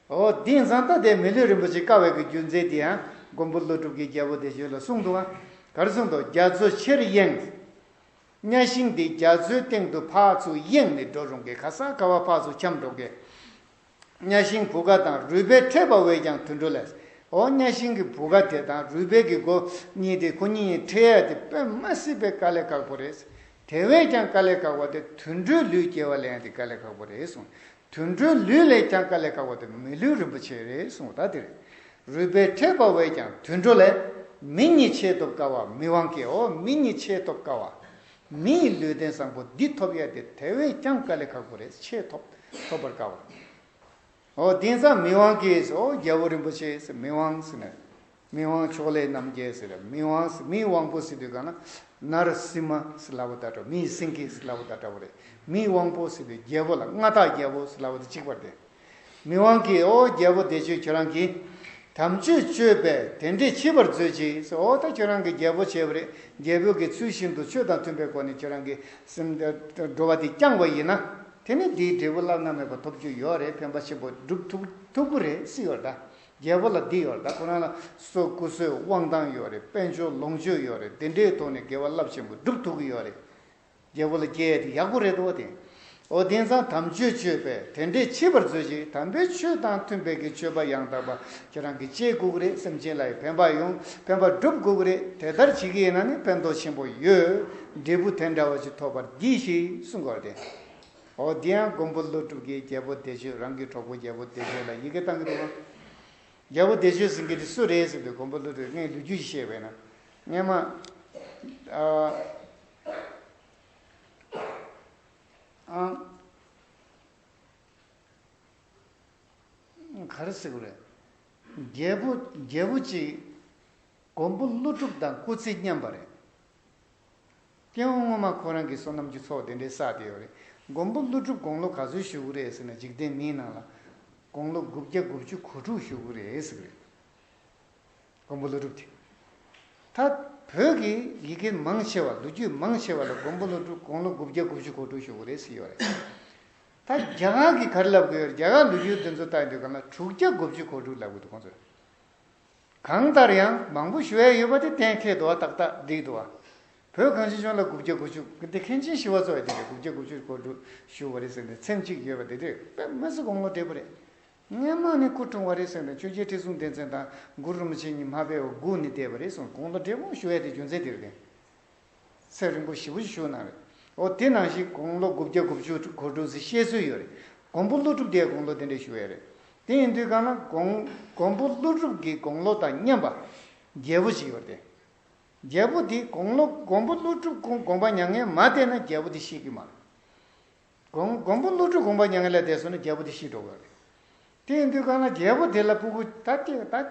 འོ་དེང་སང་ད་དེ་མི་ལུས་རིན་པོ་ཆེ་དཀའ་བའི་གི་རྒྱུ་མཚན་དེ་ཡང་མགོན་པོ་ཀླུ་སྒྲུབ་ཀྱིས་རྒྱལ་པོ་བདེ་ཆེན་ལ་གསུངས་འདུག་ཨ། ག་རེ་གསུངས་འདུག་རྒྱ་མཚོ་ཆེར་གཡེངས། གཉའ་ཤིང་འདི་རྒྱ་མཚོའི་སྟེང་དུ་ཕར་ཚུར་གཡེངས་ནས་འགྲོ་རུང་གི། ག་ས་ག་བ་ཕར་ཚུར་འཁྱམས་འགྲོ་གི། གཉའ་ཤིང་བུ་ག་དང་། རུས་སྦལ་འཕྲད་པ་བས་ཀྱང་དུད་འགྲོ་ལས། འོ་གཉའ་ཤིང་གི་བུ་ག་དེ་དང་རུས་སྦལ་གྱི་མགོ་གཉིས་དེ། ཁོ་གཉིས་གཉིས་འཕྲད་ཡ་དེ་དཔེ་མ་སྲིད་པའི་དཀའ་ལས་ཁག་པོ་རེད། དེ་བས་ཀྱང་དཀའ་ལས་ཁག་པོ་དེ་དུད་འགྲོའི་ལུས་སྐྱེ་བ་ལེན་ཡ་དེ་དཀའ་ལས་ཁག་པོ་རེད་གསུངས། དུད་འགྲོའི་ལུས་ལས་ཀྱང་དཀའ་ལས་ཁག་པོ་དེ་མི་ལུས་རིན་པོ་ཆེ་རེད་གསུངས་པ་ད་དེ་རེད། རུས་སྦལ་འཕྲད་པ་བས་ཀྱང་དུད་འགྲོ་ལས། མི་གཉིས་ཆེས་ཐོབ་དཀའ་བ་མི་དབང་གིས། འོ་མི་གཉིས་ཆེས་ཐོབ་དཀའ་བ། མི་ཡི་ལུས་རྟེན་བཟང་པོ་འདི་ཐོབ་ཡ་དེ་དེ་བས་ཀྱང་དཀའ་ལས་ཁག་པོ་རེད། ཆེས་ཐོབ་ཐོབ་པར་དཀའ་བ། འོ་དེང་སང་མི་དབང་གིས། འོ་རྒྱལ་པོ་རིན་པོ་ཆེ་ཟེར་མི་དབང་ཟེར་ནས། མི་དབང་ཕྱོགས་ལས་རྣམ་རྒྱལ་ཟེར། མི་དབང་ཟེར། མིའི་དབང་པོ་ཟེར་དུས་གང་ན་ནར་སི་མ་ཟེར་ལབ་པ་ད་འདྲ། མིའི་སེང་གེ་ཟེར་ལབ་པ་ད་འདྲ་བོ་རེད། མིའི་དབང་པོ་ཟེར་དུས་རྒྱལ་པོ་ལ། མངའ་བདག་རྒྱལ་པོ་ཟེར་ལབ་པ་དེ་གཅིག་པ་རེད། མི་དབང་གིས། འོ་རྒྱལ་པོ་བདེ་ཆེན་ཁྱོད་རང་གིས། དམ་ཆོས་སྤྱོད་པས་དེ་འདྲས་མཆིས་པར་མཛོད་ཅིག་ཟེར། འོ་ད་ཁྱོད་རང་གིས་རྒྱལ་པོ་བྱས་པ་རེད། རྒྱལ་པོ་གི་ཚུལ་བཞིན་དུ་ཆོས་དང་མཐུན་པའི་སྒོ་ནས་ཁྱོད་རང་གིས་སེམས་འགྲོ་བ་དེ་བསྐྱངས་པ་ཡིན་ན། དེ་ནི་འདིའི་འབྲས་བུ་བླ་ན་མེད་པ་ཐོབ་རྒྱུ་ཡོད་རེད། ཕན་པ་ཆེན་པོ་སྒྲུབ་ཐུབ་ཐུབ་ཀྱི་རེད་ཟེར་ཡོད་རེད་ད། རྒྱལ་པོ་ལ་འདི་ཡོད་རེད་ད། ཁོ་རང་ལ་སྲོག་སྐུ་གསོལ་དབང་ཐང་ཡོད་རེད། དཔལ་འབྱོར་ལོངས་སྤྱོད་ཡོད་རེད། དེ་འདྲའི་ཐོག་ནས་དགེ་བ་རླབས་ཆེན་པོ་སྒྲུབ་ཐུབ་ཀྱི་ཡོད་རེད། རྒྱལ་པོ་ལ་སྐྱེ་ཡ་དེ་ཡག་པོ་རེད་དོ་དེ། འོ་དེང་སང་དམ་ཆོས་སྤྱོད་པས་དེ་འདྲས་མཆིས་པར་མཛོད་ཅིག་དམ་པའི་ཆོས་དང་མཐུན་པའི་གི་སྤྱོད་པ་ཡང་དག་པ་ཁྱེད་རང་གིས་སྤྱད་དགོས་ཀྱི་རེད། སེམས་ཅན་ལ་ཡང་ཕན་པ་ཡོང་། ཕན་པ་སྒྲུབ་དགོས་ཀྱི་རེད། དེ་ལྟར་བྱེད་ཀྱི་ཡིན་ན་ནི་ཕན་ཐོགས་ཆེན་པོ་ཡོད། འབྲས་བུ་དེ་འདྲ་བ་ཞིག་ཐོབ་པར་གྱིས་ཤིག་གསུངས་པ་རེད་དེ། འོ་དེ་ཡང་མགོན་པོ་ཀླུ་སྒྲུབ་ཀྱིས་རྒྱལ་པོ་བདེ་ཆེན། རང་གི་གྲོགས་པོ་རྒྱལ་པོ་བདེ་ཆེན་ལ་ཡི་གེ་བཏང་གི་འདུག་ག་རྒྱལ་པོ་བདེ་ཆེན་ཟེར་མཁན་དེ་སུ་རེད་ཟེར་དུས། མགོན་པོ་ཀླུ་སྒྲུབ། ངས་ལོ་རྒྱུས་ཤིག་བཤད་པས་ན། སྔན་མ། ཨ། ཨ། ག་རེ་ཟེར་དགོས་རེད། རྒྱལ་པོ་རྒྱལ་པོ་གཅིག་མགོན་པོ་ཀླུ་སྒྲུབ་དང་སྐུ་ཚེ་མཉམ་པ་རེད། སྐྱེ་བ་སྔོན་མ་ཁོ་རང་གི་བསོད་ནམས་ཀྱི་ཚོགས་དེ་འདྲའི་བསགས་བསྡད་ཡོད་རེད། མགོན་པོ་ཀླུ་སྒྲུབ་དགུང་ལོ་ག་ཚོད་བཞུགས་ཀྱི་རེད་ཟེར་ན། འཇིག་རྟེན་མིའི་ནང་ལ་དགུང་ལོ་དགུ་བརྒྱ་དགུ་བཅུ་གོ་དྲུག་བཞུགས་ཀྱི་རེད་ཟེར་གྱི་རེད། མགོན་པོ་ཀླུ་སྒྲུབ་དེ། ད་བོད་ཀྱི་ཡི་གེ་མང་ཆེ་བ། ལོ་རྒྱུས་མང་ཆེ་བ་ལ་མགོན་པོ་ཀླུ་སྒྲུབ་དགུང་ལོ་དགུ་བརྒྱ་དགུ་བཅུ་གོ་དྲུག་བཞུགས་ཀྱི་རེད་ཟེར་ཡོད་རེད། ད་རྒྱ་གར་གྱིས་ག་རེ་ལབ་ཀྱི་ཡོད་རེད། རྒྱ་གར་ལོ་རྒྱུས་དེ་ཚོ་ལྟ་ཡོང་དུས་གང་ལ་དྲུག་བརྒྱ་དགུ་བཅུ་གོ་དྲུག་ལབ་ཀྱི་འདུག་ཁོང་ཚོས། གང་ལྟར་ཡང་མང་པོ་ཞུ་ཡ་ཡོད་པ་དེ་གཏན་འཁེལ་འདུག་བ། ཏག་ཏག་འགྲིག་འདུག་བ། བོད་གངས་ཅན་ལྗོངས་ལ་དགུ་བརྒྱ་དགུ་བཅུ་དེ་མཁན་ཆེན་ཞི་བ་འཚོ་ཡི་དེ་འདྲ་དགུ་བརྒྱ་དགུ་བཅུ་གོ་དྲུག་བཞུགས་པ་རེད་ཟེར་ནས་མཚན་གཅིག་ཡོད་པ་དེ་འདྲས་དཔེ་མི་སྲིད་དགུང་ལོ་བགྲེས་པོ་རེད། སྔོན་མ་ནས་སྐུ་འཁྲུངས་པ་རེད་ཟེར་ནས་ཆོས་རྒྱལ་ཁྲི་སྲོང་ལྡེ་བཙན་དང་གུ་རུ་རིན་པོ་ཆེ་གཉིས་མ་ཕེབས་པར་སྒུག་ནས་བསྡད་པ་རེད་གསུངས། དགུང་ལོ་བགྲེས་པོ་བཞུགས་ཡས་དེ་རྒྱུ་མཚན་དེ་རེད། ཚེ་རིང་པོ་ཞེ་པོ་ཞིག་བཞུགས་གནང་རེད། འོ་དེ་ནང་བཞིན་དགུང་ལོ་དགུ་བརྒྱ་དགུ་བཅུ་གོ་དྲུག་ཟེར་བཤད་སྲོལ་ཡོད་རེད། མགོན་པོ་ཀླུ་སྒྲུབ་དེ་དགུང་ལོ་དེ་འདྲས་བཞུགས་ཡོད་རེད། དེ་ཡིན་དུས་གང་ལ་མགོན་མགོན་པོ་ཀླུ་སྒྲུབ་ཀྱི་དགུང་ལོ་དང་མཉམ་པ་རྒྱལ་པོ་ཞིག་ཡོད་རེད། རྒྱལ་པོ་དེ་དགུང་ལོ་མགོན་པོ་ཀླུ་སྒྲུབ་དགོངས་པ་མྱ་ངན་མ་བསྟེན་ན་རྒྱལ་པོ་དེ་ཤི་གི་མ་རེད། དགོངས་དགོངས་པ་ཀླུ་སྒྲུབ་དགོངས་པ་མྱ་ངན་ལས་འདས་སོང་ན་རྒྱལ་པོ་དེ་ཤི་འགྲོ་གི་རེད། དེ་ཡིན་དུས་གང་ལ་རྒྱལ་པོ་དེ་ལ་སྤུ་གུ་ད་ལྟ་ད་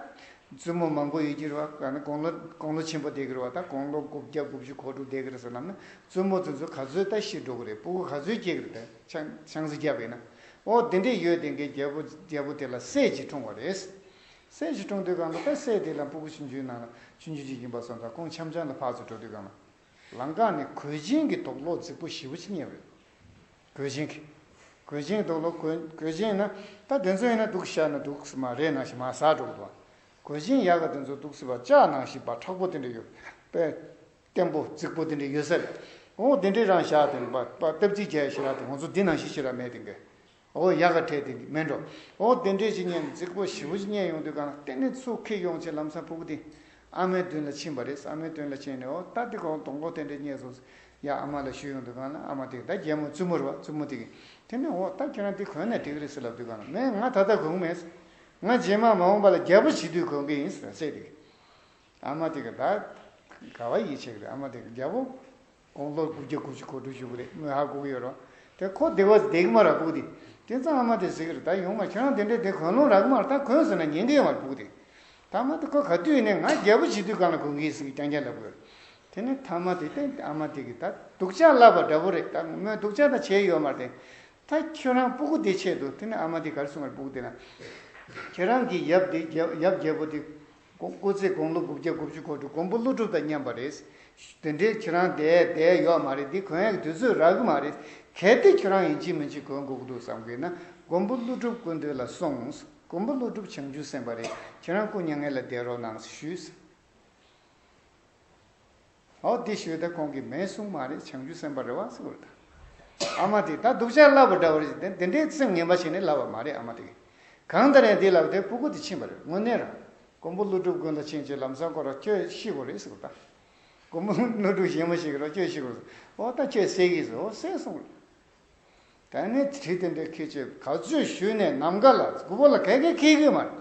བཙུན་མོ་མང་པོ་ཡོད་ཀྱི་རེད་བ། ད་ནི་དགུང་ལོ་དགུང་ལོ་ཆེན་པོ་བསྡད་ཀྱི་རེད་བ། ད་དགུང་ལོ་དགུ་བརྒྱ་དགུ་བཅུ་གོ་དྲུག་བསྡད་ཀྱི་རེད་ཟེར་ལབ་ན་བཙུན་མོ་དེ་ཚོ་ག་ཚོད་ད་ཤི་འགྲོ་གི་རེད། སྤུ་གུ་ག་ཚོད་སྐྱེ་གི་རེད། ད་ཆང་ཆང་ས་བརྒྱབ་ཡིན་ན། འོ་དེ་འདྲས་ཡོད་དེ་འགའི་རྒྱལ་པོ་རྒྱལ་པོ་དེ་ལ་སྲས་ཅིག་འཁྲུངས་པ་རེད། སྲས་ཅིག་འཁྲུངས་དུས་གང་ལ་ད་སྲས་དེ་ལ་སྤུ་གུ་ཆུང་ཆུང་ནང་ལ་ཆུང་ཆུང་ཅིག་ཡིན་པ་སོང་ཙང་ཁོང་འཆམ་འཆམ་ལ་ཕར་ཚུར་འགྲོ་དུས་གང་ལ། ལམ་ཁ་ནས་གོས་ཆེན་གྱི་དུག་ལོག་རྫིག་པོ་ཞེ་པོ་ཅིག་རྙེད་པ་རེད། གོས་ཆེན་གྱི། གོས་ཆེན་གྱི་དུག་ལོག་གོས་གོས་ཆེན་ཡིན་ན། ད་དེ་ཚོ་ཡིན་ན་དུག་བཞག་ན་དུག་སི་མ་རེད་ནང་བཞིན་མར་ཟག་འགྲོ་གི་འདུག་གོས་ཆེན་ཡག་ག་དེ་ཚོ་དུག་སི་བ་ལྕགས་ནང་བཞིན་པ་མཁྲེགས་པོ་དེ་འདྲ་ཡོད་པས། བརྟན་པོ་རྫིག་པོ་དེ་འདྲ་ཡོད་ས་རེད། འོ་དེ་འདྲའི་རང་བཞག་དེ་པ་པ་སྟབས་རྩིས་བྱས་ཞེ་དྲག་དེ་ང་ཚོ་འདི་ནང་བཞིན་ཞེ་དྲག་མེད་དེ་འགའི། འོ་ཡག་ག་འཕྲད་དེ་མེད་འགྲོ། འོ་དེ་འདྲས་ཞིག་རྙེད་ནས་རྫིག་པོ་ཞེ་པོ་ཞིག་རྙེད་ཡོང་དུས་གང་ལ་གཏན་ནས་ཚུར་འཁྱེར་ཡོང་བྱས་ལམ་སང་སྤུ་གུ་དེ་ཨ་མའི་མདུན་ལ་ཕྱིན་པ་རེད། ཨ་མའི་མདུན་ལ་ཕྱིན་ནས་འོ་ད་དེ་གང་སྡོང་པོ་དེ་འདྲས་རྙེད་སོང་། ཡ་ཨ་མ་ལ་ཞུས་ཡོང་དུས་གང་ལ་ཨ་མ་དེ་ད་རྒྱལ་མོ་བཙུན་མོ་རེད་བ། བཙུན་མོ་དེ་གིས་དེ་ནས་འོ་ད་ཁྱེད་རང་དེ་གོན་ནས་འགྲིག་གི་རེད་ཟེར་ལབ་དུས་གང་ལ་མེད་ང་ད་ལྟ་གོན་གི་མེད། ང་རྗེས་མ་མ་འོངས་པ་ལ་རྒྱལ་པོ་བྱེད་དུས་གོན་གི་ཡིན་ཟེར་སྲས་དེ་གིས། ཨ་མ་དེ་ག་ད་ག་བ་ཡིད་ཆེས་ཀྱི་རེད། ཨ་མ་དེ་ག་རྒྱལ་པོ་དགུང་ལོ་དགུ་བརྒྱ་དགུ་བཅུ་གོ་དྲུག་བཞུགས་ཀྱི་རེད། མོས་ཧ་གོ་གི་ཡོད་རེད། དེ་ཁོ་བདེ་བ་བདེ་གི་མ་རེད་སྤུ་གུ་དེ། དེ་ཙང་ཨ་མ་དེ་ཟེར་གི་རེད། ད་ཡོང་མ་ཁྱེད་རང་དེ་འདྲས་དེ་གོན་ལོང་རག་གི་མ་རེད། ད་གོན་ཟེར་ན་ཉན་གི་ཡོད་མ་རེད་སྤུ་གུ་དེ། ད་མ་དེ་ཁོ་ག་དུས་ཡིན་ནའི་ང་རྒྱལ་པོ་བྱེད་དུས་གང་ལ་གོན་གི་ཡིན་ཟེར་གི་རྐྱང་རྐྱང་ལབ་གི་ཡོད་རེད། དེ་ནས་ཐ་མ་དེ་ཏན་ཨ་མ་དེ་གི་ད་སྡུག་ཅག་བསླབ་པ་འདྲ་པོ་རེད། ད་མོས་སྡུག་ཅག་ད་བྱས་ཡོད་མ་རེད་དེ། ད་ཁྱོད་རང་སྤུ་གུ་དེ་ཆེད་དུ་དེ་ནས་ཨ་མ་དེ་ག་རེ་གསུངས་པ་རེད་སྤུ་གུ་དེ་ལ། ཁྱེད་རང་གི་ཡབ་དེ་རྒྱལ་ཡབ་རྒྱལ་པོ་དེ། སྐུ་སྐུ་ཚེ་དགུང་ལོ་དགུ་བརྒྱ་དགུ་བཅུ་གོ་དྲུག་མགོན་པོ་ཀླུ་སྒྲུབ་དང་མཉམ་པ་རེད། དེ་འདྲའི་ཁྱེད་རང་བསྡད་བསྡད་ཡོད་མ་རེད། འདི་གོན་ཡག་དུས་ཚོད་རག་གི་མ་རེད། གལ་ཏེ་ཁྱེད་རང་ཡིན་གཅིག་མིན་གཅིག་གོན་དགོས་ཀྱི་འདུག་བསམ་གྱི་ན་མགོན་པོ་ཀླུ་སྒྲུབ་སྐུ་མདུན་ལ་སོང་། མགོན་པོ་ཀླུ་སྒྲུབ་བྱང་ཆུབ་སེམས་དཔའ་རེད། ཁྱེད་རང་སྐུ་མྱ་ངན་ལས་འདས་རོགས་གནང་ཞུས། ཨོ་དེ་ཞུས་ད་ཁོང་གིས་མེད་གསུངས་མ་རེད། བྱང་ཆུབ་སེམས་དཔའ་རེད་བ་ཟེར་བ་རེད་ད། ཨ་མ་དེ་ད་སྡུག་ཅག་བསླབ་པ་འདྲ་བ་རེད། དེ་དེ་འདྲའི་སེམས་ངན་པ་བྱས་ནས་བསླབ་པ་མ་རེད་ཨ་མ་དེ་གིས། གང་ལྟར་ཡང་དེ་ལབ་དེ་སྤུ་གུ་དེ་ཕྱིན་པ་རེད་དངོས་གནས་རང་། མགོན་པོ་ཀླུ་སྒྲུབ་དགོན་ལ་ཕྱིན་བྱས་ལམ་སང་ཁོ་རང་ཁྱོད་ཤི་དགོས་རེད་ཟེར་བ་ད། མགོན་པོ་ཀླུ་སྒྲུབ་གཞན་མ་ཞིག་གིས་རང་ཁྱོད་ཤི་དགོས་ཟེར། ཨོ་ད་ཁྱོད་བསད་ཀྱིས་ཟེར། ཨོ་བསད་སོང་རེད། དེ་ནས་གྲི་དེ་འདྲ་ཁྱེར་བྱས་ག་ཚོད་གཞུས་ནས་ནམ་མཁའ་ལ་མགོ་བོ་ལ་ག་གེ་འཁེལ་གི་མ་རེད།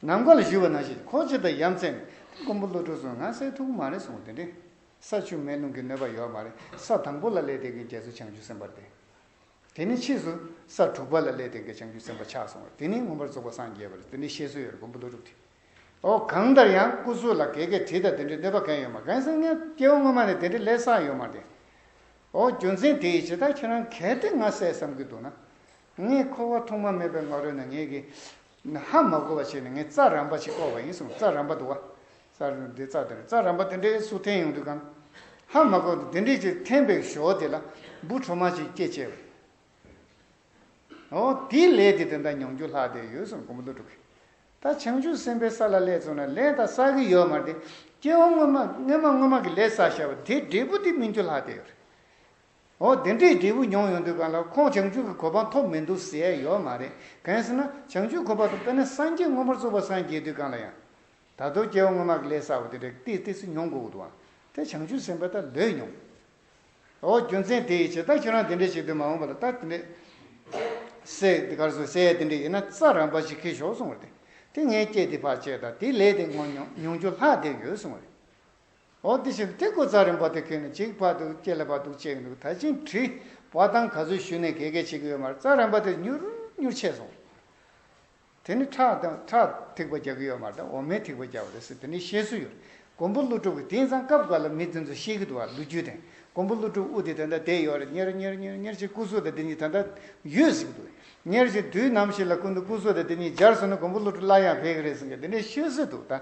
ནམ་མཁའ་ལ་གཞུས་པ་ནང་བཞིན་ཁོ་ཅི་ལྟར་ཡ་མཚན་མགོན་པོ་ཀླུ་སྒྲུབ་གསུངས་ང་བསད་ཐུབ་ཀྱི་མ་རེད་གསུངས། དེ་འདྲའི་ས་ཆུ་མེ་རླུང་གི་གནོད་པ་ཡོད་མ་རེད། ས་དང་པོ་ལ་སླེབས་དེ་གི་རྒྱ་མཚོ་བྱང་ཆུབ་སེམས་དཔའ་སྟེ། དེ་ནས་ཕྱིས་སུ་ས་དྲུག་པ་ལ་སླེབས་དེ་གི་བྱང་ཆུབ་སེམས་དཔའ་ཆགས་སོང་བ། དེ་ནས་མངོན་པར་རྫོགས་པར་སངས་རྒྱས་པ་རེད། དེ་ནས་བཤད་སྲོལ་ཡོད་རེད་མགོན་པོ་ཀླུ་སྒྲུབ་དེ། ཨོ་གང་ལྟར་ཡང་སྐུ་གཟུགས་ལ་ག་གེ་གྲི་དང་དེ་འདྲའི་གནོད་པ་གང་ཡོད་མ་རེད། གང་ཟེར་ན་སྐྱེ་བ་སྔོན་མ་ནས་དེ་འདྲའི་ལས་བསགས་ཡོད་མ་རེད། ཨོ་རྒྱུ་མཚན་དེ་ཡི་ཕྱིར་ད་ཁྱེད་རང་གལ་ཏེ་ང་བསད་བསམ་གྱི་འདུག་ན། ངས་འཁོར་བ་ཐོག་མ་མེད་པའི་སྔ་རོལ་ན་ངེད་ཀྱིས་ཧ་མ་གོ་བ་བྱས་ནས་ངས་རྩྭ་རམ་པ་ཞིག་བརྐོས་པ་ཡིན་གསུངས། རྩྭ་རམ་པ་འདུག་བ། རྩྭ་འདི་རྩྭ་དེ་རེད། རྩྭ་རམ་པ་དེ་འདྲའི་སུ་འཐེན་ཡོང་དུས་གང་ཧ་མ་གོ་འདུག་དེ་འདྲའི་ཅིག་འཐེན་པའི་ཞོར་དེ་ལ་འབུ་གྲོག་མ་ཞིག་སྐྱེས་བྱས་པ་རེད། ཨོ་དེའི་ལས་དེ་དེ་འདྲ་མྱོང་རྒྱུ་ལྷག་བསྡད་ཡོད་གསུངས་མགོན་པོ་ཀླུ་སྒྲུབ་ཀྱིས། ད་བྱང་ཆུབ་སེམས་དཔའི་ས་ལ་སླེབས་སོང་ན་ལས་ད་བསགས་ཀྱི་ཡོད་མ་རེད་དེ། སྐྱེ་བ་སྔོན་མ་སྔོན་མ་སྔོན་མ་གི་ལས་བསགས་བཞག་པ་དེ་འབྲས་བུ་དེ་སྨིན་རྒྱུ་ལྷག་བསྡད་ཡོད་རེད། ཨོ་དེ་འདྲའི་འབྲས་བུ་མྱོང་ཡོང་དུས་གང་ལ་ཁོང་བྱང་ཆུབ་ཀྱི་གོ་འཕང་ཐོབ་མི་འདུག་ཟེར་ཡ་ཡོད་མ་རེད། གང་ཡིན་ཟེར་ན་བྱང་ཆུབ་གོ་འཕང་ཐོབ་དཔེར་ན་སངས་རྒྱས་མངོན་པར་རྫོགས་པར་སངས་རྒྱས་དུས་གང་ལ་ཡང་། ད་དུང་སྐྱེ་བ་སྔོན་མ་གི་ལས་བསགས་པ་དེ་འདྲ་ཏོག་ཙམ་ཏོག་ཙམ་མྱོང་དགོས་ཀྱི་འདུག་ཨ། དེ་བྱང་ཆུབ་སེམས་དཔའ་ད་ལོས་མྱོང་། ཨོ་རྒྱུ་མཚན་དེ་ཡི་ཕྱིར་ད་ཁྱོད་རང་དེ་འདྲ་བྱེད་དུས་མ་འོངས་པ་ལ་ད་དེ་འདྲ་སྲས་དེ་གར་སོང་སྲས་དེ་འདྲ་ཡིན་ན་རྩྭ་རམ་པ་ཞིག་ཁྱེར་ཤོག་གསུངས་པ་རེད། དེ་ངའི་སྐེ་དེ་ཕར་བཅད་དང་དེའི་ལས་དེ་ངོ་མྱོང་མྱོང་རྒྱུ་ལྷག་བསྡད་ཡོད་གསུངས་པ་རེད། ཨོ་དེ་བཞིན་དེ་ཁོ་རྩྭ་རིམ་པ་དེ་ཁྱེར་ནས་གཅིག་ཕར་འདུག་སྐེ་ལ་ཕར་འདུག་བཅད་འདུག་ད་ཅིང་གྲི་བ་དང་ག་ཚོད་གཞུས་ནས་གད་གད་བྱེད་ཀྱི་ཡོད་མ་རེད། རྩྭ་རིམ་པ་དེ་མྱུར་མྱུར་ཆད་སོང་། དེ་ནི་ཁྲག་དང་ཁྲག་ཐིགས་པ་རྒྱག་གི་ཡོད་མ་རེད། འོ་མའི་ཐིགས་པ་རྒྱག་པ་རེད་ཟེར་དེ་ནི་བཤད་སྲོལ་ཡོད་རེད། མགོན་པོ་ཀླུ་སྒྲུབ་ཀྱིས་དེང་སང་སྐབས་འགའ་ལ་མི་དེ་ཚོ་བཤད་ཀྱི་འདུག་བ། ལོ་རྒྱུས་དེ་མགོན་པོ་ཀླུ་སྒྲུབ་དབུ་དེ་ད་ལྟ་བསྡད་ཡོད་རེད། གཉེར་གཉེར་གཉེར་གཉེར་བྱས་སྐུ་གཟུགས་དང་དེ་གཉིས་ད་ལྟ་ཡོད་ཟེར་གྱི་འདུག་གཉེར་བྱས་དུས་ནམ་ཞིག་ལ་ཀུན་ཏུ་སྐུ་གཟུགས་དང་དེ་གཉིས་སྦྱར་སོང་ན་མགོན་པོ་ཀླུ་སྒྲུབ་སླར་ཡང་ཕེབས་ཀྱི་རེད་ཟེར་མཁན་དེ་འདྲའི་བཤད་སྲོལ་འདུག་ད་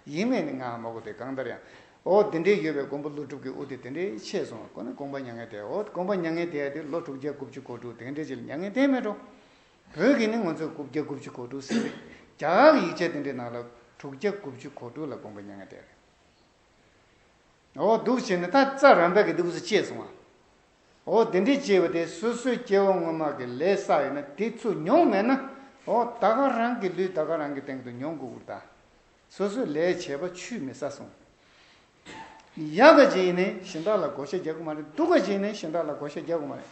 ཡིན་མིན་ནི་ང་ཧ་མ་གོ། དེ་གང་ལྟར་ཡང་། འོ་དེ་འདྲའི་ཡོད་པའི་མགོན་པོ་ཀླུ་སྒྲུབ་ཀྱི་དབུ་དེ་དེ་འདྲའི་ཆད་སོང་བ་ཁོ་ན་དགོངས་པ་མྱ་ངན་འདས། འོ་དགོངས་པ་མྱ་ངན་འདས་ཡ་དེ་ལོ་དྲུག་བརྒྱ་དགུ་བཅུ་གོ་དྲུག་དེ་འདྲའི་ཅིག་ལ་མྱ་ངན་འདས་མེད་འགྲོ། བོད་ཀྱི་ནི་ང་ཚོས་དགུ་བརྒྱ་དགུ་བཅུ་གོ་དྲུག་ཟེར་རེད། རྒྱ་གར་གྱི་ཡིག་ཆ་དེ་འདྲའི་ནང་ལ་དྲུག་བརྒྱ་དགུ་བཅུ་གོ་དྲུག་ལ་དགོངས་པ་མྱ་ངན་འདས་རེད། འོ་འདུག་བྱས་ནས་ད་རྩྭ་རམ་པ་གི་འདུག་སེ་བཅད་སོང་བ། འོ་དེ་འདྲའི་བཅད་པ་དེ་སོ་སོའི་སྐྱེ་བ་སྔོན་མ་གི་ལས་བསགས་ཡོད་ན་དེ་ཚུར་མྱོང་མེད་ན་ ཨོ་ད་ག་རང་གི་ལུས་ད་ག་རང་གི་སྟེང་དུ་མྱོང་དགོས་ཀྱི་རེད་ད། སོ་སོའི་ལས་བྱས་པ་ཆུད་མི་ཟ་གསུངས། ཡག་ག་བྱས་ནས་གཞན་དག་ལ་བགོ་བཤའ་རྒྱག་གི་མ་རེད། སྡུག་ག་བྱས་ནས་གཞན་དག་ལ་བགོ་བཤའ་རྒྱག་གི་མ་རེད།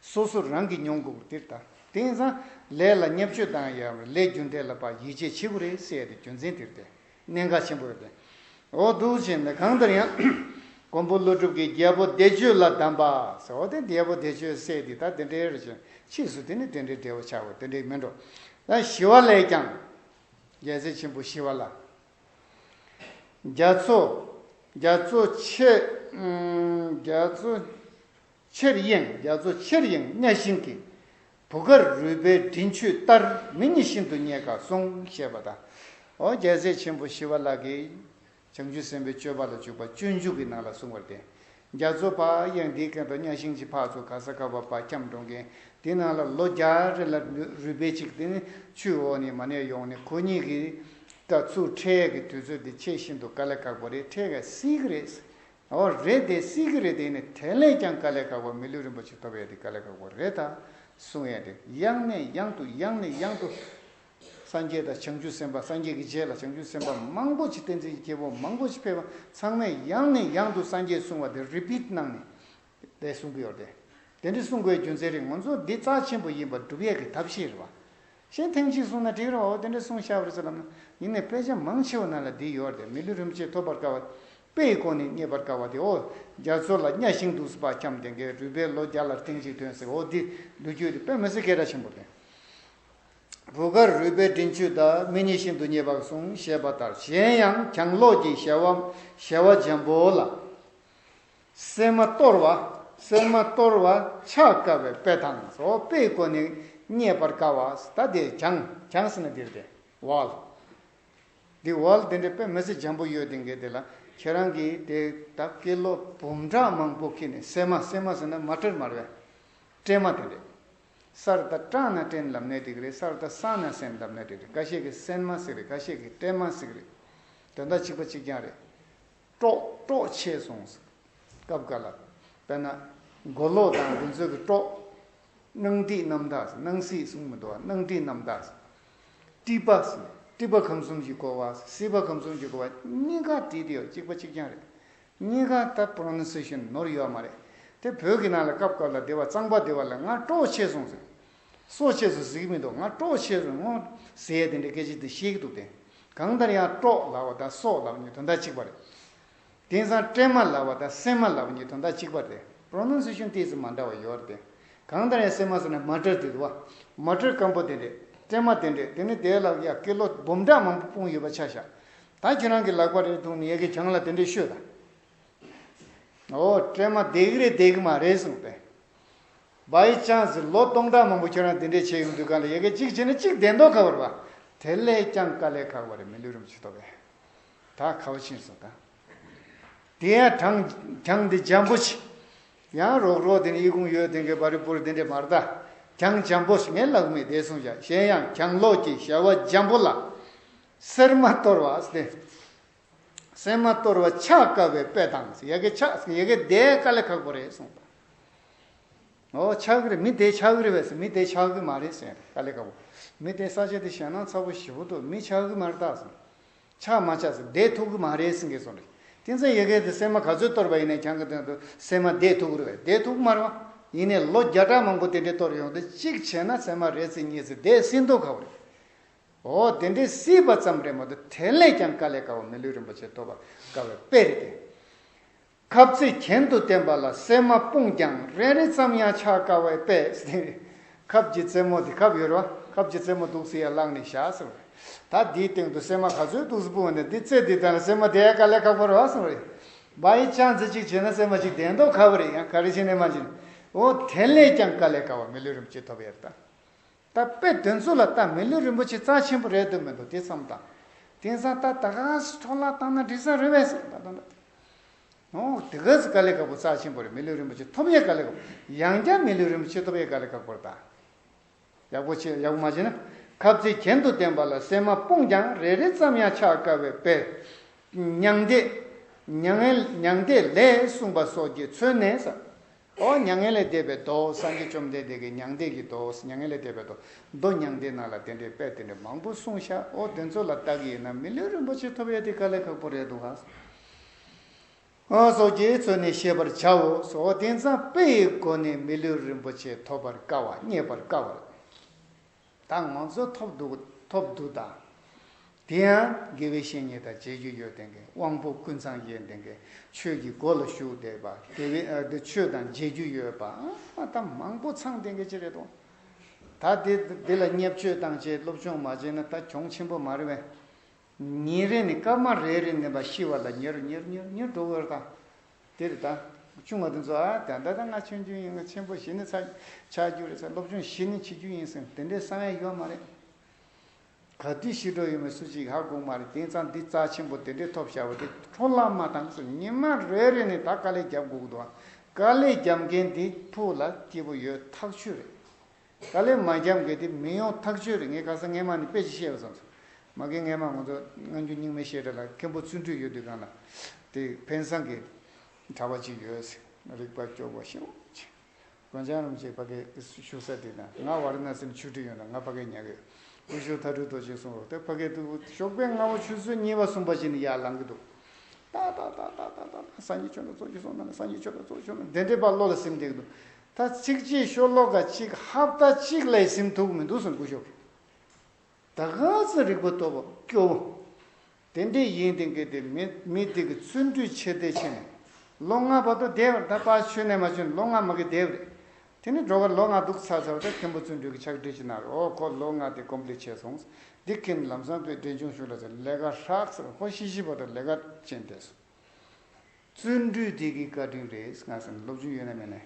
སོ་སོ་རང་གིས་མྱོང་དགོས་ཀྱི་དེ་རེད་ད། དེ་ཡིན་ཙང་ལས་ལ་བརྙས་བཅོས་བཏང་ཡ་མ་རེད། ལས་རྒྱུ་འབྲས་ལ་ཕར་ཡིད་ཆེས་བྱེད་དགོས་རེད་ཟེར་ཡ་དེ་རྒྱུ་མཚན་དེ་རེད་དེ། གནད་འགག་ཆེན་པོ་ཡོད་དེ། འོ་འདུག་བྱས་ནས་གང་ལྟར་ཡང་། མགོན་པོ་ཀླུ་སྒྲུབ་ཀྱིས་རྒྱལ་པོ་བདེ་སྤྱོད་ལ་གདམས་པ་ཟེར། འོ་དེ་རྒྱལ་པོ་བདེ་སྤྱོད་ཟེར་དེ་ད་དེ་འདྲའི་རེད་ཅེས་ཕྱིས་སུ་དེ་ནི་དེ་འདྲའི་འབྲེལ་བ་ཆགས་པ་དེ་འདྲའི་མིན་འགྲོ། ད་ཞི་བ་ལྷས་ཀྱང་། རྒྱལ་སྲས་ཆེན་པོ་ཞི་བ་ལྷ། རྒྱ་མཚོ། རྒྱ་མཚོ་ཆེ། ཨུམ། རྒྱ་མཚོ། ཆེར་གཡེངས། རྒྱ་མཚོ་ཆེར་གཡེངས་གཉའ་ཤིང་གི། བུ་གར་རུས་པའི་མགྲིན་ཆུད་ལྟར། མི་ཉིད་ཤིན་ཏུ་རྙེད་དཀའ་གསུངས། ཞེས་པ་དང་། འོ་རྒྱལ་སྲས་ཆེན་པོ་ཞི་བ་ལྷ་གིས་བྱང་ཆུབ་སེམས་དཔའི་སྤྱོད་པ་ལ་འཇུག་པ་སྤྱོད་འཇུག་གི་ནང་ལ་གསུངས་པར་བརྟེན། རྒྱ་མཚོ་ཕར་གཡེངས་དེའི་སྐད་དུ་གཉའ་ཤིང་ཅིག་ཕར་ཚུར་ག་ས་ག་བར་ཕར་འཁྱམས་འགྲོ་མཁན་དེ་ནང་ལ་ལོ་བརྒྱ་རེ་ལ་རུས་པའི་ཅིག་དེ་ནི་ཆུའི་འོག་ནས་མར་ནས་ཡོང་ནས་ཁོ་གཉིས་ཀྱི་ད་ཚུར་འཕྲད་ཀྱི་དུས་ཚོད་དེ་ཆེས་ཤིན་ཏུ་དཀའ་ལས་ཁག་པོ་རེད། འཕྲད་ཀྱི་སྲིད་ཀྱི་རེད། འོ་རེད་དེ་སྲིད་ཀྱི་རེད་དེ་ནི་དེ་ལས་ཀྱང་དཀའ་ལས་ཁག་པོ་མི་ལུས་རིན་པོ་ཆེ་ཐོབ་ཡས་དེ་དཀའ་ལས་ཁག་པོ་རེད་ད་གསུང་ཡས་དེ་ཡང་ནས་ཡང་དུ་ཡང་ནས་ཡང་དུ། སངས་རྒྱས་དང་བྱང་ཆུབ་སེམས་དཔའ་སངས་རྒྱས་ཀྱི་རྗེས་ལ་བྱང་ཆུབ་སེམས་དཔའ་མང་པོ་ཅིག་བསྟན་འཛིན་གྱི་སྐྱེས་བུ་མང་པོ་ཅིག་ཕེབས་པ་ཚང་མས་ཡང་ནས་ཡང་དུ་སངས་རྒྱས་གསུང་བ་དེ་རི་པིཊ་གནང་ནས་དེ་གསུང་གི་ཡོད་དེ། དེ་འདྲ་གསུང་དགོས་རྒྱུ་མཚན་རེད། ང་ཚོ་འདི་རྩ་ཆེན་པོ་ཡིན་པ་སྒྲུབ་ཡས་ཀྱི་ཐབས་ཤེས་རེད་བ། གཞན་ཐེངས་གཅིག་གསུངས་ན་འགྲིག་རེད་བ། འོ་དེ་འདྲ་གསུངས་བཞག་པ་རེད་ཟེར་ལབ་ན། ཡིན་ནའི་དཔེ་ཆ་མང་ཆེ་བ་ནང་ལ་འདི་ཡོད་རེད་དེ། མི་ལུས་རིན་པོ་ཆེ་ཐོབ་པར་དཀའ་བ། དཔེ་ཡི་སྒོ་ནས་རྙེད་པར་དཀའ་བ་དེ། འོ། རྒྱ་མཚོ་ལ་གཉའ་ཤིང་འདུག་སེ་ཕར་འཁྱམས་དེ་འགའི་རུས་པའི་ལོ་བརྒྱ་ལ་ཐེངས་གཅིག་ཐོན་ཟེར། འོ་འདི་ལོ་རྒྱུས་དེ་དཔེ་མི་སྲིད་སྐད་གྲགས་ཆེན་པོ་རེད། བུ་གར་རུས་པའི་མགྲིན་ཆུད་ལྟར། མི་ཉིད་ཤིན་ཏུ་རྙེད་པར་གསུངས། ཞེས་པ་ལྟར། གཞན་ཡང་གྱང་ལོག་གི་ཞལ་བ་ཞལ་བ་འཇམ་པོ་ལ། སྲན་མ་གཏོར་བ། སྲན་མ་གཏོར་བ་ཕྱག་བཀབ་པའི་དཔེ་དང་། འོ་དཔེའི་སྒོ་ནས་རྙེད་པར་དཀའ་བ། ད་དེ་གྱང་། གྱང་ཟེར་ན་འདིར་དེ་ཝལ། འདི་ཝལ་དེ་འདྲའི་དཔེ་མི་སྲིད་འཇམ་པོ་ཡོད་དེ་འགའི་དེ་ལ་ཁྱེད་རང་གིས་དེ་ད་ཀི་ལོ་འབུམ་ཕྲག་མང་པོ་ཁྱེར་ནས། སྲན་མ། སྲན་མ་ཟེར་ན་མ་ཊར་མ་རེད་པས། སྲན་མ་དེ་འདྲས། སར་ད་སྲང་ན་སྲན་ལབ་ནའི་འགྲིག་གི་རེད། སར་ད་སང་ན་སྲན་ལབ་ནའི་འགྲིག་གི་རེད། ཁ་ཤས་ཀྱིས་སྲན་མ་ཟེར་རེད། ཁ་ཤས་ཀྱིས་སྲན་མ་ཟེར་གི་རེད། དོན་དག་གཅིག་པ་གཅིག་རྐྱང་རེད། དཀྲོག་དཀྲོག་ཆེ་སོང་ཟེར། སྐབས་འགའ་ལ། དཔེར་ན། མགོ་ལོག་དང་འདི་ཚོ་གི་དཀྲོག་སྣང་སྲིད་རྣམ་དག་ཟེར། སྣང་སྲིད་གསུང་མི་འདུག་བ། སྣང་སྲིད་རྣམ་དག་ཟེར། ཏྲི་པ་ཟེར། ཏྲི་པ་ཁམས་གསུམ་གྱི་གོ་བ། སྲིད་པ་ཁམས་གསུམ་གྱི་གོ་བ། གཉིས་ཀ་བྲིས་ཏེ་ཡོད། གཅིག་པ་གཅིག་རྐྱང་རེད། གཉིས་ཀ་ད་པྲོ་ནན་སི་ཡེ་ཤན་ནོར་ཡོད་མ་རེད། དེ་བོད་ཀྱི་ནང་ལ་སྐབས་སྐབས་ལ་སྡེ་བ་གཙང་པ་སྡེ་བ་ལ་ང་དཀྲོག་ཆེ་སོང་ཟེར། སྲོག་ཆེ་སོང་ཟེར་གྱི་མི་འདུག་ང་དཀྲོག་ཆེ་སོང་ངོ་ཟེར་ཡས་དེ་འདྲའི་སྐད་ཆ་དེ་བཤད་ཀྱི་འདུག་སྟེ། གང་ལྟར་ཡང་དཀྲོག་ལབ་པ་དང་སྲོག་ལབ་པ་གཉིས་དོན་དག་གཅིག་པ་རེད། དེང་སང་སྲན་མ་ལབ་པ་དང་སྲན་མ་ལབ་པ་གཉིས་དོན་དག་གཅིག་པ་རེད། པྲོ་ནན་སི་ཡེ་ཤན་ཏོག་ཙམ་མ་འདྲ་བ་ཡོད་རེད་དེ། གང་ལྟར་ཡང་སྲན་མ་ཟེར་ན་མ་ཊར་དེ་འདུག་བ། མ་ཊར་སྐམ་པོ་དེ་འདྲས། སྲན་མ་དེ་འདྲས། དེ་ནི་དེ་ལ་ཡ་ཀི་ལོ་འབུམ་ཕྲག་མང་པོ་སྤུངས་ཡོད་པ་ཆ་བཞག་ད་ཁྱེད་རང་གི་ལག་པ་རེ་བརྡུངས་ནས་ཡ་གི་གྱང་ལ་དེ་འདྲས་ཤོད་དང་། འོ་སྲན་མ་བསྡད་ཀྱི་རེད་བསྡད་ཀྱི་མ་རེད་གསུངས་པས། བའི་ཅང་སི་ལོ་སྟོང་ཕྲག་མང་པོ་ཁྱོད་རང་འདི་འདྲས་བྱས་ཡོང་དུས་གང་ལ་ཡ་གི་གཅིག་བྱས་ན་གཅིག་བསྡད་མདོག་ཁ་པོ་རེད་བ། དེ་ལས་ཀྱང་དཀའ་ལས་ཁག་པོ་རེད། མི་ལུས་རིན་པོ་ཆེ་ཐོབ་པས། ད་ཁ་བ་ཕྱིན་སོང་ད། དེ་ཡང་གྱང་གྱང་འདི་འཇམ་པོ་ཆེ། ཡང་རོག་རོག་དེ་ནི་ཨི་ཁུང་ཡོད་དེ་འགའི་བ་རི་པུར་དེ་འདྲས་མ་རེད་ད། གྱང་འཇམ་པོ་ཞིག་ངས་ལབ་མེད་དེ་གསུངས་བཞག་གཞན་ཡང་གྱང་ལོག་གི་ཞལ་བ་འཇམ་པོ་ལ། སྲན་མ་གཏོར་བ་སྟེ། སྲན་མ་གཏོར་བ་ཕྱག་བཀབ་པའི་དཔེ་དང་། ཡ་གི་ཕྱག་ཡ་གི་དེ་དཀའ་ལས་ཁག་པོ་རེད་གསུངས་པ། འོ་ཆགས་ཀྱི་རེད། མི་དེ་ཆགས་ཀྱི་རེད་པས་ཟེར། མི་དེ་ཆགས་ཀྱི་མ་རེད་ཟེར། དཀའ་ལས་ཁག་པོ། མི་དེ་ས་ཆ་དེ་ཞེད་སྣང་ཚ་པོ་ཞེ་པོ་འདུག་མི་ཆགས་ཀྱི་མ་རེད་ད་ཟེར། ཆགས་མ་ཆགས་ཟེར། བསྡད་ཐུབ་ཀྱི་མ་རེད་ཟེར་མཁན་སོང་རེད། དེ་ཚོ་ཡ་གི་དེ་སྲན་མ་ག་ཚོད་གཏོར་བ་ཡིན་ནའི་གྱང་གི་སྟེང་དུ་སྲན་མ་བསྡད་ཐུབ་ཀྱི་རེད་པས། བསྡད་ཐུབ་ཀྱི་མ་རེད་བ། ཡིན་ནའི་ལོ་བརྒྱ་ཕྲག་མང་པོ་དེ་འདྲས་གཏོར་ཡོང་དུས་གཅིག་བྱས་ན་སྲན་མ་རེ་ཙམ་གཉིས་ཙམ་བསྡད་སྲིད་མདོག་ཁ་པོ་རེད། འོ་དེ་འདྲའི་སྲིད་པ་ཙམ་རེད་མ་གཏོགས་དེ་ལས་ཀྱང་དཀའ་ལས་ཁག་པོ་མི་ལུས་རིན་པོ་ཆེ་ཐོབ་པར་དཀའ་བའི་དཔེ་རེད་དེ། ཁབ་རྩེ་གྱེན་དུ་བསྟན་པ་ལ། སྲན་མ་སྤུངས་ཀྱང་རེ་རེ་ཙམ་ཡང་ཕྱག་དཀའ་བའི་དཔེ། ཁབ་ཀྱི་རྩེ་མོ་དེ་ཁབ་ཡོད་རེད་བ། ཁབ་ཀྱི་རྩེ་མོ་འདུག་སེ་ཡར་བླངས་ནས་བཞག་ཟེར་བ་རེད། ད་འདིའི་སྟེང་དུ་སྲན་མ་ག་ཚོད་འདུག་སེ་སྤུངས་ནས་འདི་རྩེ་འདི་ལྟར་སྲན་མ་དེ་དཀའ་ལས་ཁག་པོ་རེད་བ་ཟེར་བ་རེད། བའི་ཅང་ཙི་གཅིག་བྱས་ན་སྲན་མ་གཅིག་བསྡད་མདོག་ཁ་པོ་རེད། ཡང་ག་རེ་བྱས་ནས་མ་བྱས་ན། འོ་དེ་ལས་ཀྱང་དཀའ་ལས་ཁག་པོ་མི་ལུས་རིན་པོ་ཆེ་ཐོབ་ཡས་རེད་ད། ད་དཔེ་དེ་ཚོ་ལ་ལྟ། མི་ལུས་རིན་པོ་ཆེ་རྩ་ཆེན་པོ་རེད་འདུག་མི་འདུག་དེ་བསམ་དང་། དེང་སང་ད་ད་ག་སེ་འཕྲོ་བརླག་བཏང་ན་འགྲིག་ས་རེད་པས་ཟེར་ད་ད་ད། འོ་དེ་ག་སེ་དཀའ་ལས་ཁག་པོ་རྩ་ཆེན་པོ་རེད། མི་ལུས་རིན་པོ་ཆེ་ཐོབ་ཡས་དཀའ་ལས་ཁག་པོ། ཡང་བསྐྱར་མི་ལུས་རིན་པོ་ཆེ་ཐོབ་ཡས་དཀའ་ལས་ཁག་པོ་རེད་ད། ཡག་པོ་བྱེད། ཡག་པོ་མ་བྱས་ན། ཁབ་རྩེ་གྱེན་དུ་བསྟན་པ་ལ། སྲན་མ་སྤུངས་ཀྱང་རེ་རེ་ཙམ་ཡང་ཕྱག་དཀའ་བའི་དཔེ། མྱང་འདས། མྱང་མྱང་འདས་ལས་གསུངས་པ་སོགས་ཀྱིས་མཚོན་ནས་ཟེར། ཨོ་མྱ་ངན་ལས་འདས་པའི་མདོ། སངས་རྒྱས་བཅོམ་ལྡན་འདས་ཀྱི་མྱང་འདས་ཀྱི་མདོ། མྱ་ངན་ལས་འདས་པའི་མདོ། མདོ་མྱང་འདས་ནང་ལ་དེ་འདྲའི་དཔེ་དེ་འདྲ་མང་པོ་གསུངས་ཤག་ཨོ་དེ་ཚོ་ལ་བལྟ་གི་ཡིན་ན་མི་ལུས་རིན་པོ་ཆེ་ཐོབ་ཡ་དེ་དཀའ་ལས་ཁག་པོ་རེད་འདུག་ག་ཨོ་སོགས་ཀྱིས་མཚོན་ནས་ཤེས་པར་བྱའོ། ཨོ་དེང་སང་དཔེ་ཡི་སྒོ་ནས་མི་ལུས་རིན་པོ་ཆེ་ཐོབ་པར་དཀའ་བ། རྙེད་པར་དཀའ་བ་རེད། ད་ང་ཚོ་ཐོབ་འདུག་ཐོབ་འདུག་ད། དེ་ཡང་དགེ་བའི་བཤེས་གཉེན་དང་མཇལ་རྒྱུ་ཡོད་བསྡད་མཁན། དབང་པོ་ཀུན་ཚང་ཡོད་བསྡད་མཁན། ཆོས་ཀྱི་སྒོ་ལ་ཞུགས་བསྡད་པ། དགེ་བའི་ཨ་དེ་ཆོས་དང་མཇལ་རྒྱུ་ཡོད་པ། ཨ་ད་མང་པོ་ཚང་བསྡད་མཁན་ཅིག་རེད་དོ། ད་དེ་དེ་ལ་བརྙས་བཅོས་བཏང་བྱས་སློབ་སྦྱོང་མ་བྱས་ན་ད་གྱོང་ཆེན་པོ་མ་རེད་པས། ཉིན་རེ་ནས་སྐར་མ་རེ་རེ་ནས་པ་ཤི་བ་ལ་ཉེར་ཉེར་ཉེར་ཉེར་འགྲོ་གི་རེད་ད། དེ་རེད་ད། ཆུང་བ་དེ་ཚོ་ཨ་ད་ད་ད་ང་ཆུང་ཆུང་ཡིན། ང་ཆེན་པོ་གཞི་ནས་ཚ་ཆགས་རྒྱུ་རེད་ཟེར། སློབ་སྦྱོང་གཞི་ནས་བྱེད་རྒྱུ་ཡིན་ཟེར། དེ་འདྲའི་བསམ་ཡ་ཡོད་མ་རེད། ག་དུས་ཤི་འགྲོ་ཡོད་མེད་སུ་གཅིག་ཧ་གོ་མ་རེད། དེང་སང་འདི་རྩ་ཆེན་པོ་དེ་འདྲའི་ཐོབ་བཞག་པ་དེ་འཕྲོ་བརླག་མ་བཏང་ཟེར། ཉི་མ་རེ་རེ་ནས་ད་དཀའ་ལས་རྒྱབ་དགོས་ཀྱི་འདུག་དཀའ་ལས་རྒྱབ་མཁན་དེ་ཕུགས་ལ་སྐྱིད་པོ་ཡོད་ཐག་ཆོད་རེད། དཀའ་ལས་མ་རྒྱབ་མཁན་དེ་མི་ཡོང་ཐག་ཆོད་རེད། ངས་ཁ་སང་སྔས་མ་ནས་དཔེ་ཅིག་བཤད་པ་ཙམ་ཟེར། མ་གི་སྔས་མ་ང་ཚོ་སྔ་འགྱུར་རྙིང་མའི་བཤད་གྲྭ་ལ་མཁན་པོ་བརྩོན་འགྲུས་ཡོད་དུས་སྒང་ལ་དེ་ཕན་བཟང་གི་གྲྭ་པ་ཅིག་ཡོད་ཟེར། རིག་པ་སྐྱོ་པོ་ཞེ་པོ་ཅིག་དཀོན་མཆོག་རིན་པོ་ཆེ་ཕ་གིར་བཞུགས་ས་དེ་དང་། ང་ཝཱ་ར་ཎ་སི་ནས་ཆོས་ཁྲིད་ཡོང་དང་། ང་ཕ་གིར་ཉལ་གི་ཡོད། སྐུ་ཞབས་མཐའ་གྲོལ་རྡོ་རྗེ་གསུང་རོགས་དེ་ཕ་གིར་འདུག་ཞོགས་པའི་སྔ་པོ་ཆུ་ཚོད་གཉིས་པ་གསུམ་པ་ཅིག་ནས་ཡར་ལངས་ཀྱི་འདུག་ཏག་ཏག་ཏག་ཏག་ཏག་ཏག་ཏག་སངས་རྒྱས་ཆོས་ལ་གཙོ་ཆེ་སོང་ན། སངས་རྒྱས་ཆོས་ལ་གཙོ་ཆེ་སོང་ན། དེ་འདྲའི་པར་བློ་ལ་སིམ་བསྡད་ཀྱི་འདུག་ད་ཚིགས་བཅད་ཤོ་ལོ་ཀ་གཅིག་ཧབ་ཏ་གཅིག་ལས་སིམ་ཐུབ་ཀྱི་མི་འདུག་གསུངས་སྐུ་ཞབས་ཀྱིས། ད་ག་ཚོད་རིག་པ་སྟོབས་པོ་སྐྱོ་བོ། དེ་འདྲའི་ཡིན་དེ་འགའ་དེ་མི་མི་དེ་གི་བརྩོན་འགྲུས་ཆེ་དེ་ཆེ་ནས་ལོ་ལྔ་བར་དུ་བསྡད་པ་རེད། ད་ཕར་ཆོས་ནས་མ་བྱོན་ལོ་ལྔ་མ་གི་བསྡད་པ་རེད། དེ་ནས་འགྲོ་གར་ལོ་ལྔ་འདུག་ཚར་ཚར་བ་དེ་མཁན་པོ་བརྩོན་འགྲུས་ཀྱིས་ཕྱག་བྲིས་ཅིག་གནང་རེད། ཨོ་ཁོ་ལོ་ལྔ་དེ་ཀོམ་པི་ལིཊ་བྱས་སོང་། འདི་མཁན་ལམ་སང་དཔེ་འབྲས་ལྗོངས་གཞུང་ལ་ཟེར་ལས་ཀ་ཧྲག་ཟེར། ཁོ་ཤི་ཤི་བར་དུ་ལས་ཀ་བྱས་བསྡད་སོང་། བརྩོན་འགྲུས་དེ་གི་བཀའ་དྲིན་རེད། ང་ཟེར་ན་སློབ་སྦྱོང་ཡོད་ན་མེད་ན།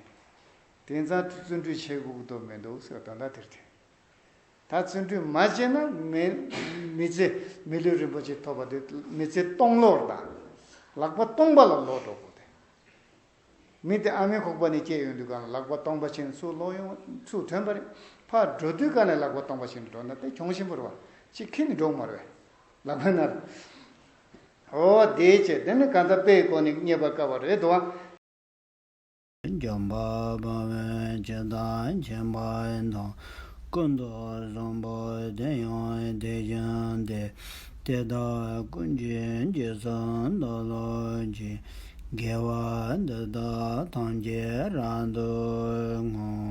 དེང་སང་བརྩོན་འགྲུས་བྱེད་དགོས་ཀྱི་འདུག་མི་འདུག་ཟེར་དོན་དག་དེ་རེད། ད་བརྩོན་འགྲུས་མ་བྱས་ན་མི་མི་ཚེ་མི་ལུས་རིན་པོ་ཆེ་ཐོབ་པ་དེ་མི་ཚེ་སྟོང་ལོག་དང་། ལག་པ་སྟོང་པ་ལ་ལོག་འགྲོ་དགོས་ཏེ། མི་དེ་ཨ་མའི་ཁོག་པ་ནས་སྐྱེས་ཡོང་དུས་སྒང་ལ་ལག་པ་སྟོང་པ་བྱས་ནས་ཚུར་ལོག་ཡོང་། ཚུར་ཐོན་པ་རེད། ཕར་འགྲོ་དུས་སྒང་ལ་ལག་པ་སྟོང་པ་བྱས་ནས་འགྲོ་ན་དེ་གྱོང་ཆེན་པོ་རེད་བ། ཅིག་ཁྱེར་ནས་འགྲོ་གི་མ་རེད་བས། ལག་པ་ན་རེད། འོ་དེའི་ཕྱིར་དེ་ནི་གང་ལྟར་དཔེའི་སྒོ་ནས་རྙེད་པར་དཀའ་བ་རེད་དོ། འཇམ་དཔལ་དཔའ་བོས་ཇི་ལྟར་མཁྱེན་པ་དང་། ཀུན་ཏུ་བཟང་པོ་དེ་ཡང་དེ་བཞིན་ཏེ། དེ་དག་ཀུན་གྱི་རྗེས་སུ་བདག་སློབ་ཅིང་། དགེ་བ་འདི་དག་ཐམས་ཅད་རབ་ཏུ་བསྔོ།